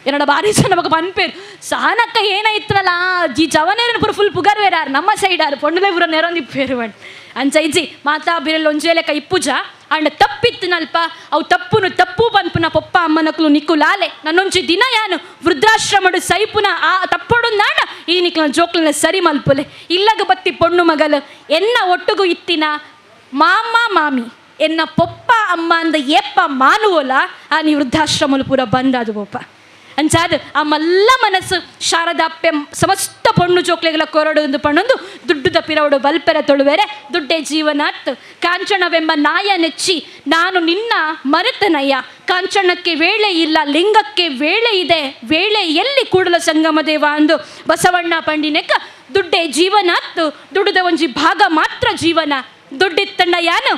ಏನಡ ಭಾರಿ ಜನ ಬೊಕ ಪನ್ಪೇರು ಸಹನಕ್ಕ ಏನಾಯ್ತನಲ್ಲ ಜಿ ಜವನೇರನ ಪೂರ ಫುಲ್ ಪುಗರ್ ಬೇರಾರು ನಮ್ಮ ಸೈಡ್ ಆರು ಪೊಣ್ಣುಲೆ ಪೂರ ನೆರೊಂದಿಪ್ಪೇರು ಬಣ್ಣ ಅಂಚ ಇಜ್ಜಿ ಮಾತಾ ಬಿರಲ್ ಒಂಜೇಲೆಕ ಇಪ್ಪುಜ. ಅಂಡ ತಪ್ಪಿತ್ತನಲ್ಪ ಅವು ತಪ್ಪುನು ತಪ್ಪು ಪನ್ಪುನ ಪೊಪ್ಪ ಅಮ್ಮನಕ್ಲು ನಿಕ್ಕು ಲಾಲೆ ನನ್ನೊಂಜಿ ದಿನ ಯಾನು ವೃದ್ಧಾಶ್ರಮಡು ಸೈಪುನ ಆ ತಪ್ಪೊಡು ನಾಡ ಈ ನಿಕ್ಲ ಜೋಕ್ಲನ ಸರಿ ಮಲ್ಪುಲೆ. ಇಲ್ಲಗ ಬತ್ತಿ ಪೊಣ್ಣು ಮಗಲು ಎನ್ನ ಒಟ್ಟುಗು ಇತ್ತಿನ ಮಾಮ ಮಾಮಿ ಎನ್ನ ಪೊಪ್ಪ ಅಮ್ಮ ಅಂದ ಏಪ್ಪ ಮಾನುವೋಲ ಆ ನೀ ವೃದ್ಧಾಶ್ರಮಲು ಪೂರ ಬಂದಾದು ಪೊಪ್ಪ ಅಂಚಾದ ಆ ಮಲ್ಲ ಮನಸ್ಸು ಶಾರದಾಪ್ಪೆ ಸಮಸ್ತ ಪೊಣ್ಣು ಜೋಕ್ಲೆಗಳ ಕೊರಡು ಒಂದು ಪಣ್ಣೊಂದು ದುಡ್ಡುದ ಪಿರವಡು ಬಲ್ಪೆರ ತೊಳುವೆರೆ ದುಡ್ಡೆ ಜೀವನಾತ್. ಕಾಂಚನವೆಂಬ ನಾಯ ನೆಚ್ಚಿ ನಾನು ನಿನ್ನ ಮರೆತನಯ್ಯ, ಕಾಂಚನಕ್ಕೆ ವೇಳೆ ಇಲ್ಲ ಲಿಂಗಕ್ಕೆ ವೇಳೆ ಇದೆ, ವೇಳೆ ಎಲ್ಲಿ ಕೂಡಲ ಸಂಗಮ ದೇವ ಅಂದು ಬಸವಣ್ಣ ಪಂಡಿನೆಕ್ಕ ದುಡ್ಡೆ ಜೀವನಾತ್. ದುಡ್ಡುದ ಒಂಜಿ ಭಾಗ ಮಾತ್ರ ಜೀವನ, ದುಡ್ಡಿತ್ತಣ್ಣ ಯಾನು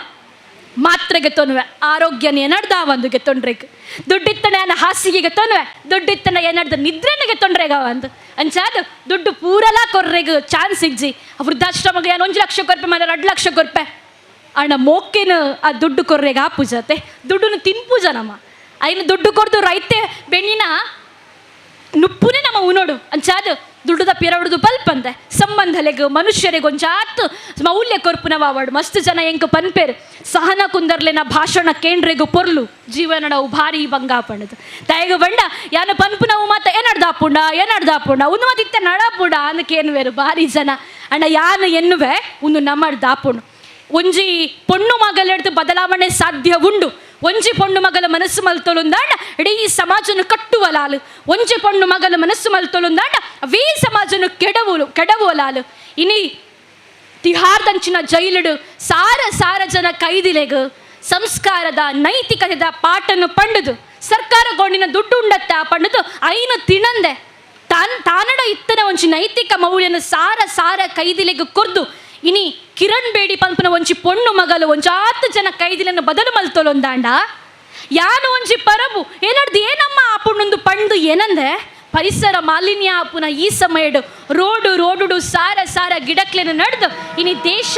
ಮಾತ್ರೆಗೆ ತೊನ್ವೆ ಆರೋಗ್ಯನ ಏನಡ್ದ ಒಂದು ಗೆತ್ತೊಂಡ್ರೆಗ್, ದುಡ್ಡಿತ್ತಣ ಏನ ಹಾಸಿಗೆಗೆ ತೊನ್ವೆ, ದುಡ್ಡಿತ್ತಣ ಏನಡ್ದ ನಿದ್ರೆನಿಗೆ ತೊಂಡ್ರೆಗ ಒಂದು ಅಂಚಾದ ದುಡ್ಡು ಪೂರಲ ಕೊರ್ರೆಗ್ ಚಾನ್ಸ್ ಇಜ್ಜಿ. ವೃದ್ಧಾಶ್ರಮಗೆ ಏನು 1 ಲಕ್ಷ ಕೊರ್ಪೆ ಮಾತ್ರ 2 ಲಕ್ಷ ಕೊರ್ಪೆ ಅಣ್ಣ ಮೋಕೆನ ಆ ದುಡ್ಡು ಕೊರ್ರೆಗ್ ಆ ಪೂಜತೆ ದುಡ್ಡನ್ನು ತಿನ್ಪೂಜ ನಮ್ಮ ಐನು ದುಡ್ಡು ಕೊರ್ದು ರೈತೆ ಬೆಣ್ಣಿನ ನುಪ್ಪುನೇ ನಮ್ಮ ಉನೋಡು ಅಂಚಾದ ದುಡ್ಡುದ ಪಿರವಡ್ದು ಬಲ್ಪಂದೆ ಸಂಬಂಧಲೆಗ್ ಮನುಷ್ಯರಿಗೆ ಒಂಜಾತ್ ಮೌಲ್ಯ ಕೊರ್ಪುನವ ಅವಾಡು. ಮಸ್ತ್ ಜನ ಎಂಕ್ ಪನ್ಪೇರು ಸಹನ ಕುಂದರ್ಲೆನ ಭಾಷಣ ಕೇಂದ್ರೆಗು ಪೊರ್ಲು ಜೀವನಡವು ಭಾರಿ ಬಂಗಾಪಣದು ತಾಯಿಗ ಬಂಡ ಯಾನ ಪನ್ಪುನವು ಮಾತ ಏನಡ್ದಾಪುಂಡ ಏನಡ್ದಾಪುಂಡ ಒಂದು ಮಾತು ಇತ್ತ ನಡಪುಂಡ ಅಂದಕೇನುವೇರು ಭಾರಿ ಜನ. ಅಣ್ಣ ಯಾನ ಎನ್ನುವೆ ಒಂದು ನಮ್ಮಡ್ದಾಪುಂಡು ಒಂಜಿ ಪೊಣ್ಣು ಮಗಲೆಡ್ದು ಬದಲಾವಣೆ ಸಾಧ್ಯ ಉಂಡು. ಒಂಜಿ ಪೊಣ್ಣು ಮಗಲ ಮನಸ್ಸು ಮಲ್ತೊಲುಂದಾಂಡ ಇಡೀ ಸಮಾಜನ ಕಟ್ಟುವಲಾಲು, ಒಂಜಿ ಪೊಣ್ಣು ಮಗಲ ಮನಸ್ಸು ಮಲ್ತೊಲುಂದಾಂಡ ಅವೇ ಸಮಾಜನ ಕೆಡವುಲಾಲು. ಇನಿ ತಿಹಾರ್ದಂಚಿನ ಜೈಲುಡು ಸಾರ ಸಾರ ಜನ ಕೈದಿಲೆಗ್ ಸಂಸ್ಕಾರದ ನೈತಿಕತೆದ ಪಾಠನ್ನು ಪಂಡುದು ಸರ್ಕಾರ ಗೊಂಡಿನ ದುಡ್ಡು ಉಂಡತ್ತ ಪಂಡುದು ಐನು ತಿಣಂದೆ ತಾನಡ ಇತ್ತನ ಒಂಜಿ ನೈತಿಕ ಮೌಲ್ಯನ ಸಾರ ಸಾರ ಕೈದಿಲೆಗ್ ಕೊರ್ದು ಇನಿ ಕಿರಣ್ ಬೇಡಿ ಪಂಪನ ಒಂಜಿ ಪೊಣ್ಣು ಮಗಲು ಒಂಜಾತ್ ಜನ ಕೈದಿಲನ್ನು ಬದಲು ಮಲ್ತೊಲೊಂದಾಂಡ ಯಾನು ಒಂಜಿ ಪರಬು ಏನಡ್ದು ಏನಮ್ಮ ಆ ಪುಣ್ಣೊಂದು ಪಂಡು ಏನಂದೆ ಪರಿಸರ ಮಾಲಿನ್ಯ ಆಪುನ ಈ ಸಮಯಡು ರೋಡು ರೋಡುಡು ಸಾರ ಸಾರ ಗಿಡಕ್ಲೆನ ನಡೆದು ಇನಿ ದೇಶ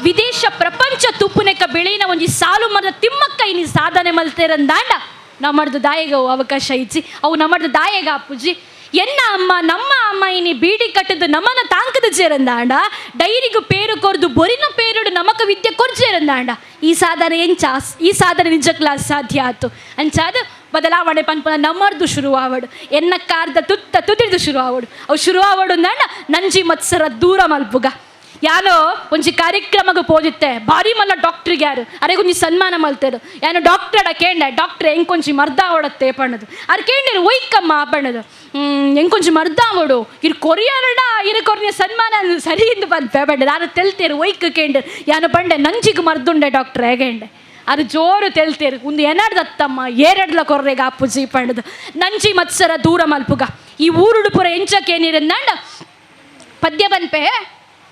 ವಿದೇಶ ಪ್ರಪಂಚ ತುಪ್ಪುನೆಕ ಬೆಳೆಯಿನ ಒಂಜಿ ಸಾಲು ಮರದ ತಿಮ್ಮಕ್ಕ ಇನಿ ಸಾಧನೆ ಮಲ್ತೇರಂದಾಂಡ ನಮ್ಮಡ್ದು ದಾಯಗ ಅವಕಾಶ ಇಜ್ಜಿ ಅವು ನಮ್ಮಡ್ದು ದಾಯಗ ಅಪ್ಪುಜಿ. ಎನ್ನ ಅಮ್ಮ ನಮ್ಮ ಅಮ್ಮ ಇನಿ ಬೀಡಿ ಕಟ್ಟದು ನಮ್ಮನ ತಾಂಕದ ಜೇರಂದಾಂಡ ಡೈರಿಗು ಪೇರು ಕೊರ್ದು ಬೊರಿನ ಪೇರುಡು ನಮಕ ವಿದ್ಯೆ ಕೊರ್ಜೇರಂದಾಂಡ ಈ ಸಾಧನೆ ಎಂಚ ಈ ಸಾಧನೆ ನಿಜಕ್ಲ ಸಾಧ್ಯ ಆತು ಅಂಚಾದ ಬದಲಾವಣೆ ಪನ್ಪನ ನಮ್ಮರ್ದು ಶುರುವಾವಡು ಎನ್ನ ಕಾರ್ದ ತುತ್ತ ತುದಿರ್ದು ಶುರುವಾವಡು ಅವು ಶುರುವಾವಡು ಅಂದಾಂಡ ನಂಜಿ ಮತ್ಸರ ದೂರ ಮಲ್ಪುಗ. ಯಾನೋ ಒಂಜಿ ಕಾರ್ಯಕ್ರಮಕ್ಕೆ ಪೋದಿತ್ತೆ ಭಾರಿ ಮಲ್ಲ ಡಾಕ್ಟ್ರಿಗೆ ಯಾರು ಅರೆ ಒಂಜಿ ಸನ್ಮಾನ ಮಲ್ತೇರು ಯಾನು ಡಾಕ್ಟ್ರಡ ಕೇಂಡೆ ಡಾಕ್ಟ್ರೆ ಎಂಕೊಂಚಿ ಮರ್ದಾವಡತ್ತೆ ಪಣ್ಣದು ಅರ್ ಕೇಂಡೇರು ಒಯ್ಕಮ್ಮ ಪಣ್ಣದು ಎಂಕೊಂಚಿ ಮರ್ದಾವಡು ಇರು ಕೊರಿಯರಡ ಇರು ಕೊರಿಯ ಸನ್ಮಾನ ಸರಿ ಎಂದು ಬಂದ್ಪೆ ಬಂಡೆ ನಾನು ತೆಲ್ತೇರು ಒಯ್ಕ ಕೇಂಡೆ ಯಾನು ಬಂಡೆ ನಂಜಿಗೆ ಮರ್ದುಂಡೆ ಡಾಕ್ಟ್ರೆ ಹೇಗೆಂಡೆ ಅದು ಜೋರು ತೆಲ್ತೇರು ಒಂದು ಏನಾಡ್ದತ್ತಮ್ಮ ಏರಡ್ಲ ಕೊರ್ರೆಗ ಅಪ್ಪುಜಿ ಪಂಡದು ನಂಜಿ ಮತ್ಸರ ದೂರ ಮಲ್ಪುಗ. ಈ ಊರುಡು ಪುರ ಎಂಚಕೇನಿರಂದಾಂಡ ಪದ್ಯ ಬನ್ಪೆ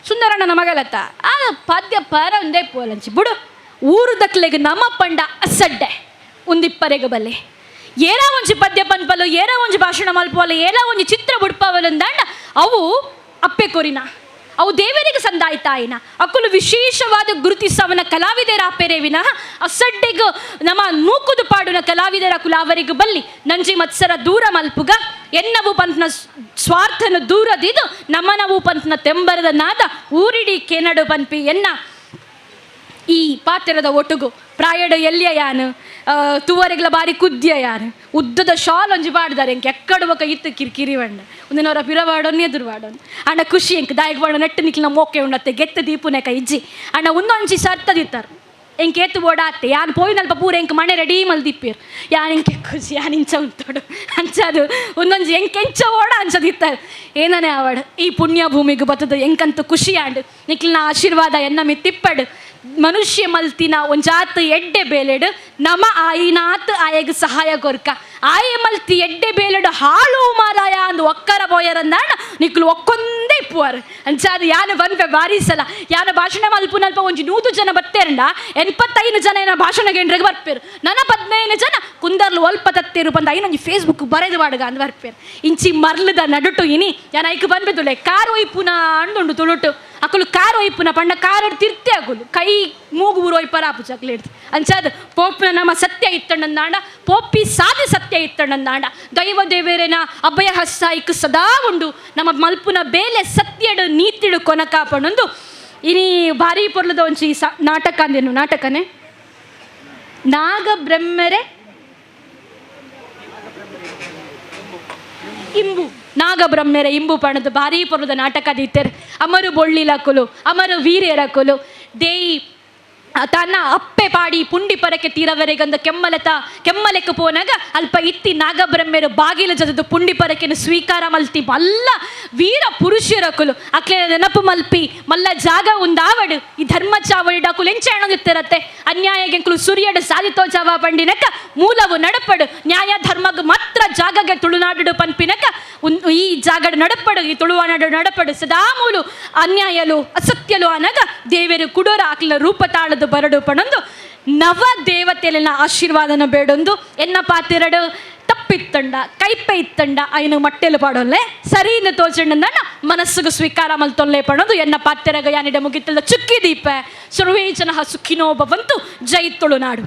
ಸುಂದರಣ್ಣನ ಮಗಲತ್ತ ಆ ಪದ್ಯ ಪರ ಒಂದೇ ಪೋಲಂಚಿ ಬುಡು ಊರು ದಕ್ಲೆಗ್ ನಮ್ಮ ಪಂಡ ಅಸಡ್ಡೆ ಉಂದಿಪ್ಪರೆಗ ಬಲ್ಲೆ ಏರಾ ಒಂಜಿ ಪದ್ಯ ಪನ್ಪಲು ಏರಾ ಒಂಜಿ ಭಾಷಣ ಮಲ್ಪವಲ್ಲ ಏರಾ ಒಂಜಿ ಚಿತ್ರ ಬುಡ್ಪವಲಂದಾಂಡ ಅವು ಅಪ್ಪೆ ಕೊರಿನ ಅವು ದೇವರಿಗೆ ಸಂದಾಯ್ತಾಯಿನ ಅಕ್ಕುಲು ವಿಶೇಷವಾದ ಗುರುತಿಸವನ ಕಲಾವಿದರ ಅಪ್ಪೆರೆ ವಿನಃ ಅಸಡ್ಡೆಗ್ ನಮ್ಮ ನೂಕುದು ಪಾಡುನ ಕಲಾವಿದರ ಕುಲಾವರಿಗೆ ಬಲ್ಲಿ ನಂಜಿ ಮತ್ಸರ ದೂರ ಮಲ್ಪುಗ ಎನ್ನವು ಪಂತ್ನ ಸ್ವಾರ್ಥನ ದೂರದಿದು ನಮ್ಮನವು ಪಂತ್ನ ತೆಂಬರದ ನಾದ ಊರಿಡಿ ಕೆನಡು ಪನ್ಪಿ ಎನ್ನ ಈ ಪಾತ್ರದ ಒಟ್ಟುಗು ಪ್ರಾಯಡ ಎಲ್ಲಿಯ ಯಾನು ತುವರೆಗ್ಲ ಬಾರಿ ಕುದ್ಯ ಯಾನು ಉದ್ದದ ಶಾಲ್ ಒಂಜಿ ಪಾಡ್ದಾರೆ ಎಂಕ್ ಎಕ್ಕಡ ಬೊಕ ಇತ್ತು ಕಿರಿಕಿರಿ ಬಂಡ ಒಂದಿನವರ ಪಿರವಾಡೋನ್ ಎದುರು ವಾಡೋನ್ ಅಣ್ಣ ಖುಷಿ ಎಂಕ್ ದಾಯಕ್ ಬಾಡ ನೆಟ್ಟು ನಿಕ್ಲಿನ ಮೋಕೆ ಉಂಡತ್ತೆ ಗೆತ್ತ ದೀಪುನೆಕ ಇಜ್ಜಿ ಅಣ್ಣ ಒಂದೊಂಜಿ ಸರ್ತದಿತ್ತಾರೆ ಎಂಕ್ ಏತು ಬೋಡ ಅತ್ತೆ ಯಾನ್ ಪೋಯಿನಲ್ಪ ಪೂರ ಎಂಕ್ ಮಣೆ ರೆಡಿ ಮಲ್ದಿಪ್ಪೇರು ಯಾನ್ ಎಂಕೆ ಖುಷಿ ಯಾನ್ ಇಂಚ ಉಂತೋಡು ಅಂಚದು ಒಂದೊಂಜಿ ಎಂಕ್ ಎಂಚ ಓಡ ಅಂಚದಿತ್ತಾರೆ ಏನನೆ ಆವಡ್ ಈ ಪುಣ್ಯ ಭೂಮಿಗೆ ಬತ್ತದ ಎಂಕಂತ ಖುಷಿ ಆಂಡ್ ನಿಕ್ಲಿನ ಆಶೀರ್ವಾದ ಎನ್ನ ಮಿತ್ತಿಪ್ಪಡು ಮನುಷ್ಯ ಮಲ್ತಿನ ಒಂಜಾತ್ ಎಡ್ಡೆ ಬೇಲೆಡು ನಮ ಆಯಿನಾತ್ ಆಯಗ್ ಸಹಾಯ ಕೊರ್ಕ ಆಯೆ ಮಲ್ತಿ ಎಡ್ಡೆ ಬೇಲೆಡು ಹಾಳು ಮಾರಾಯ ಅಂದು ಒಕ್ಕರ ಬೋಯರಂದಾಣ ನಿಕ್ಲು ಒಕ್ಕೊಂದೇ ಇಪ್ಪುವಾರ್. ಅಂಚಾದ್ ಯಾನ್ ಪನ್ಪೆ ಬಾರಿ ಸಲ, ಯಾನ ಭಾಷಣ ಮಲ್ಪುನಲ್ಪ ಒಂಜಿ 100 ಜನ ಬತ್ತೇರಂಡ 85 ಜನ ಏನ ಭಾಷಣ ಕೇಂದ್ರಕ್ಕೆ ಬರ್ಪೇರು. ನನ 15 ಜನ ಕುಂದರ್ಲು ಒಲ್ಪ ತತ್ತೇರು ಪಂದ ಐನೊಂಜಿ ಫೇಸ್ಬುಕ್ ಬರೆದು ಬಾಡುಗ ಅಂದ್ ಬರ್ಪೇರು. ಇಂಚಿ ಮರ್ಲದ ನಡುಟು ಇನಿ ಯಾನ್ ಐಕ್ ಪನ್ಪೆದುಲೆ ಕಾರ್ ಒಯ್ಪುನ ಅಂದುಂಡು ತುಳುಟು. ಅಕುಲು ಕಾರ್ ಒಯ್ಪುನ ಪಂಡ ಕಾರ್ ತಿರ್ತೆ ಅಕುಲು ಕೈ ಮೂಗು ಊರು ಒಯ್ಪರ ಆಪುಜಿ ಅಕ್ಲು. ಅಂಚಾದ್ ಪೋಪಿನ ನಮ್ಮ ಸತ್ಯ ಇತ್ತಣ್ಣಂದಾಂಡ, ಪೋಪಿ ಸಾದಿ ಸತ್ಯ ಇತ್ತಣ್ಣಂದಾಂಡ, ದೈವ ದೇವೇರೆನ ಅಭಯ ಹಸ್ತ ಸದಾ ಉಂಡು. ನಮ್ಮ ಮಲ್ಪುನ ಬೇಲೆ ಸತ್ಯಡು ನೀತಿಡು ಕೊನಕ ಪಣೊಂದು ಇನಿ ಭಾರಿ ಪೊರ್ಲದ ಒಂಜಿ ನಾಟಕ ಅಂದೇನು ನಾಟಕನೇ ನಾಗಬ್ರಹ್ಮರೆ ಇಂಬು, ನಾಗಬ್ರಹ್ಮೆರೆ ಇಂಬು ಪಣದು ಭಾರಿ ಪೊರ್ಲದ ನಾಟಕ ದೀತೆರ್. ಅಮರು ಬೊಳ್ಳಿಲಕುಲು ಅಮರು ವೀರ್ಯರಕುಲು ದೇಯಿ ತನ್ನ ಅಪ್ಪೆ ಪಾಡಿ ಪುಂಡಿ ಪರಕೆ ತೀರವರೆಗಂದ ಕೆಮ್ಮಲತ ಕೆಮ್ಮಲೆಕ್ಕ ಪೋನಾಗ ಅಲ್ಪ ಇತ್ತಿ ನಾಗಬ್ರಹ್ಮೆರು ಬಾಗಿಲ ಜದದು ಪುಂಡಿ ಪರಕೆನು ಸ್ವೀಕಾರ ಮಲ್ತಿ ಮಲ್ಲ ವೀರ ಪುರುಷರಕುಲು ಅಕ್ಲೆ ನೆನಪು ಮಲ್ಪಿ ಮಲ್ಲ ಜಾಗ ಉಂದಾವಡು. ಈ ಧರ್ಮ ಚಾವಡಿ ಡಾಕುಲು ಎಂಚ ಅನ್ಯಾಯಗೆಂಕುಲು ಸುರಿಯಡು ಸಾಧಿತೋ ಜಾವ ಪಂಡಿನಕ ಮೂಲವು ನಡಪಡು ನ್ಯಾಯ ಧರ್ಮಗ್ ಮಾತ್ರ ಜಾಗಗೆ ತುಳುನಾಡು ಪನ್ಪಿನಕ ಈ ಜಾಗಡು ನಡಪಡು, ಈ ತುಳುವನಾಡು ನಡಪಡು ಸದಾ ಮೂಲು ಅನ್ಯಾಯಲು ಅಸತ್ಯಲು ಅನಗ ದೇವರು ಕುಡೋರ ಅಕ್ಲ ರೂಪ ತಾಳದು ಬರಡು ಪಣೊಂದು ನವ ದೇವತೆಲೆನ ಆಶೀರ್ವಾದನ ಬೇಡೊಂದು ಎನ್ನ ಪಾತಿರಡು ತಪ್ಪಿತ್ತಂಡ ಕೈಪೆ ಇತ್ತಂಡ ಐನು ಮಟ್ಟೆಲು ಪಾಡೊಲ್ಲೆ ಸರಿಯಿಂದ ತೋಚಂಡ ಮನಸ್ಸುಗು ಸ್ವೀಕಾರ ಮಲ್ತೊಲ್ಲೆ ಪಣೊಂದು ಎನ್ನ ಪಾತಿರಗ ಯಾನಿಡ ಮುಗಿತಲ್ಲ ಚುಕ್ಕಿ ದೀಪ. ಸರ್ವೇ ಜನ ಸುಖಿನೋ ಭವಂತು. ಜೈ ತುಳುನಾಡು.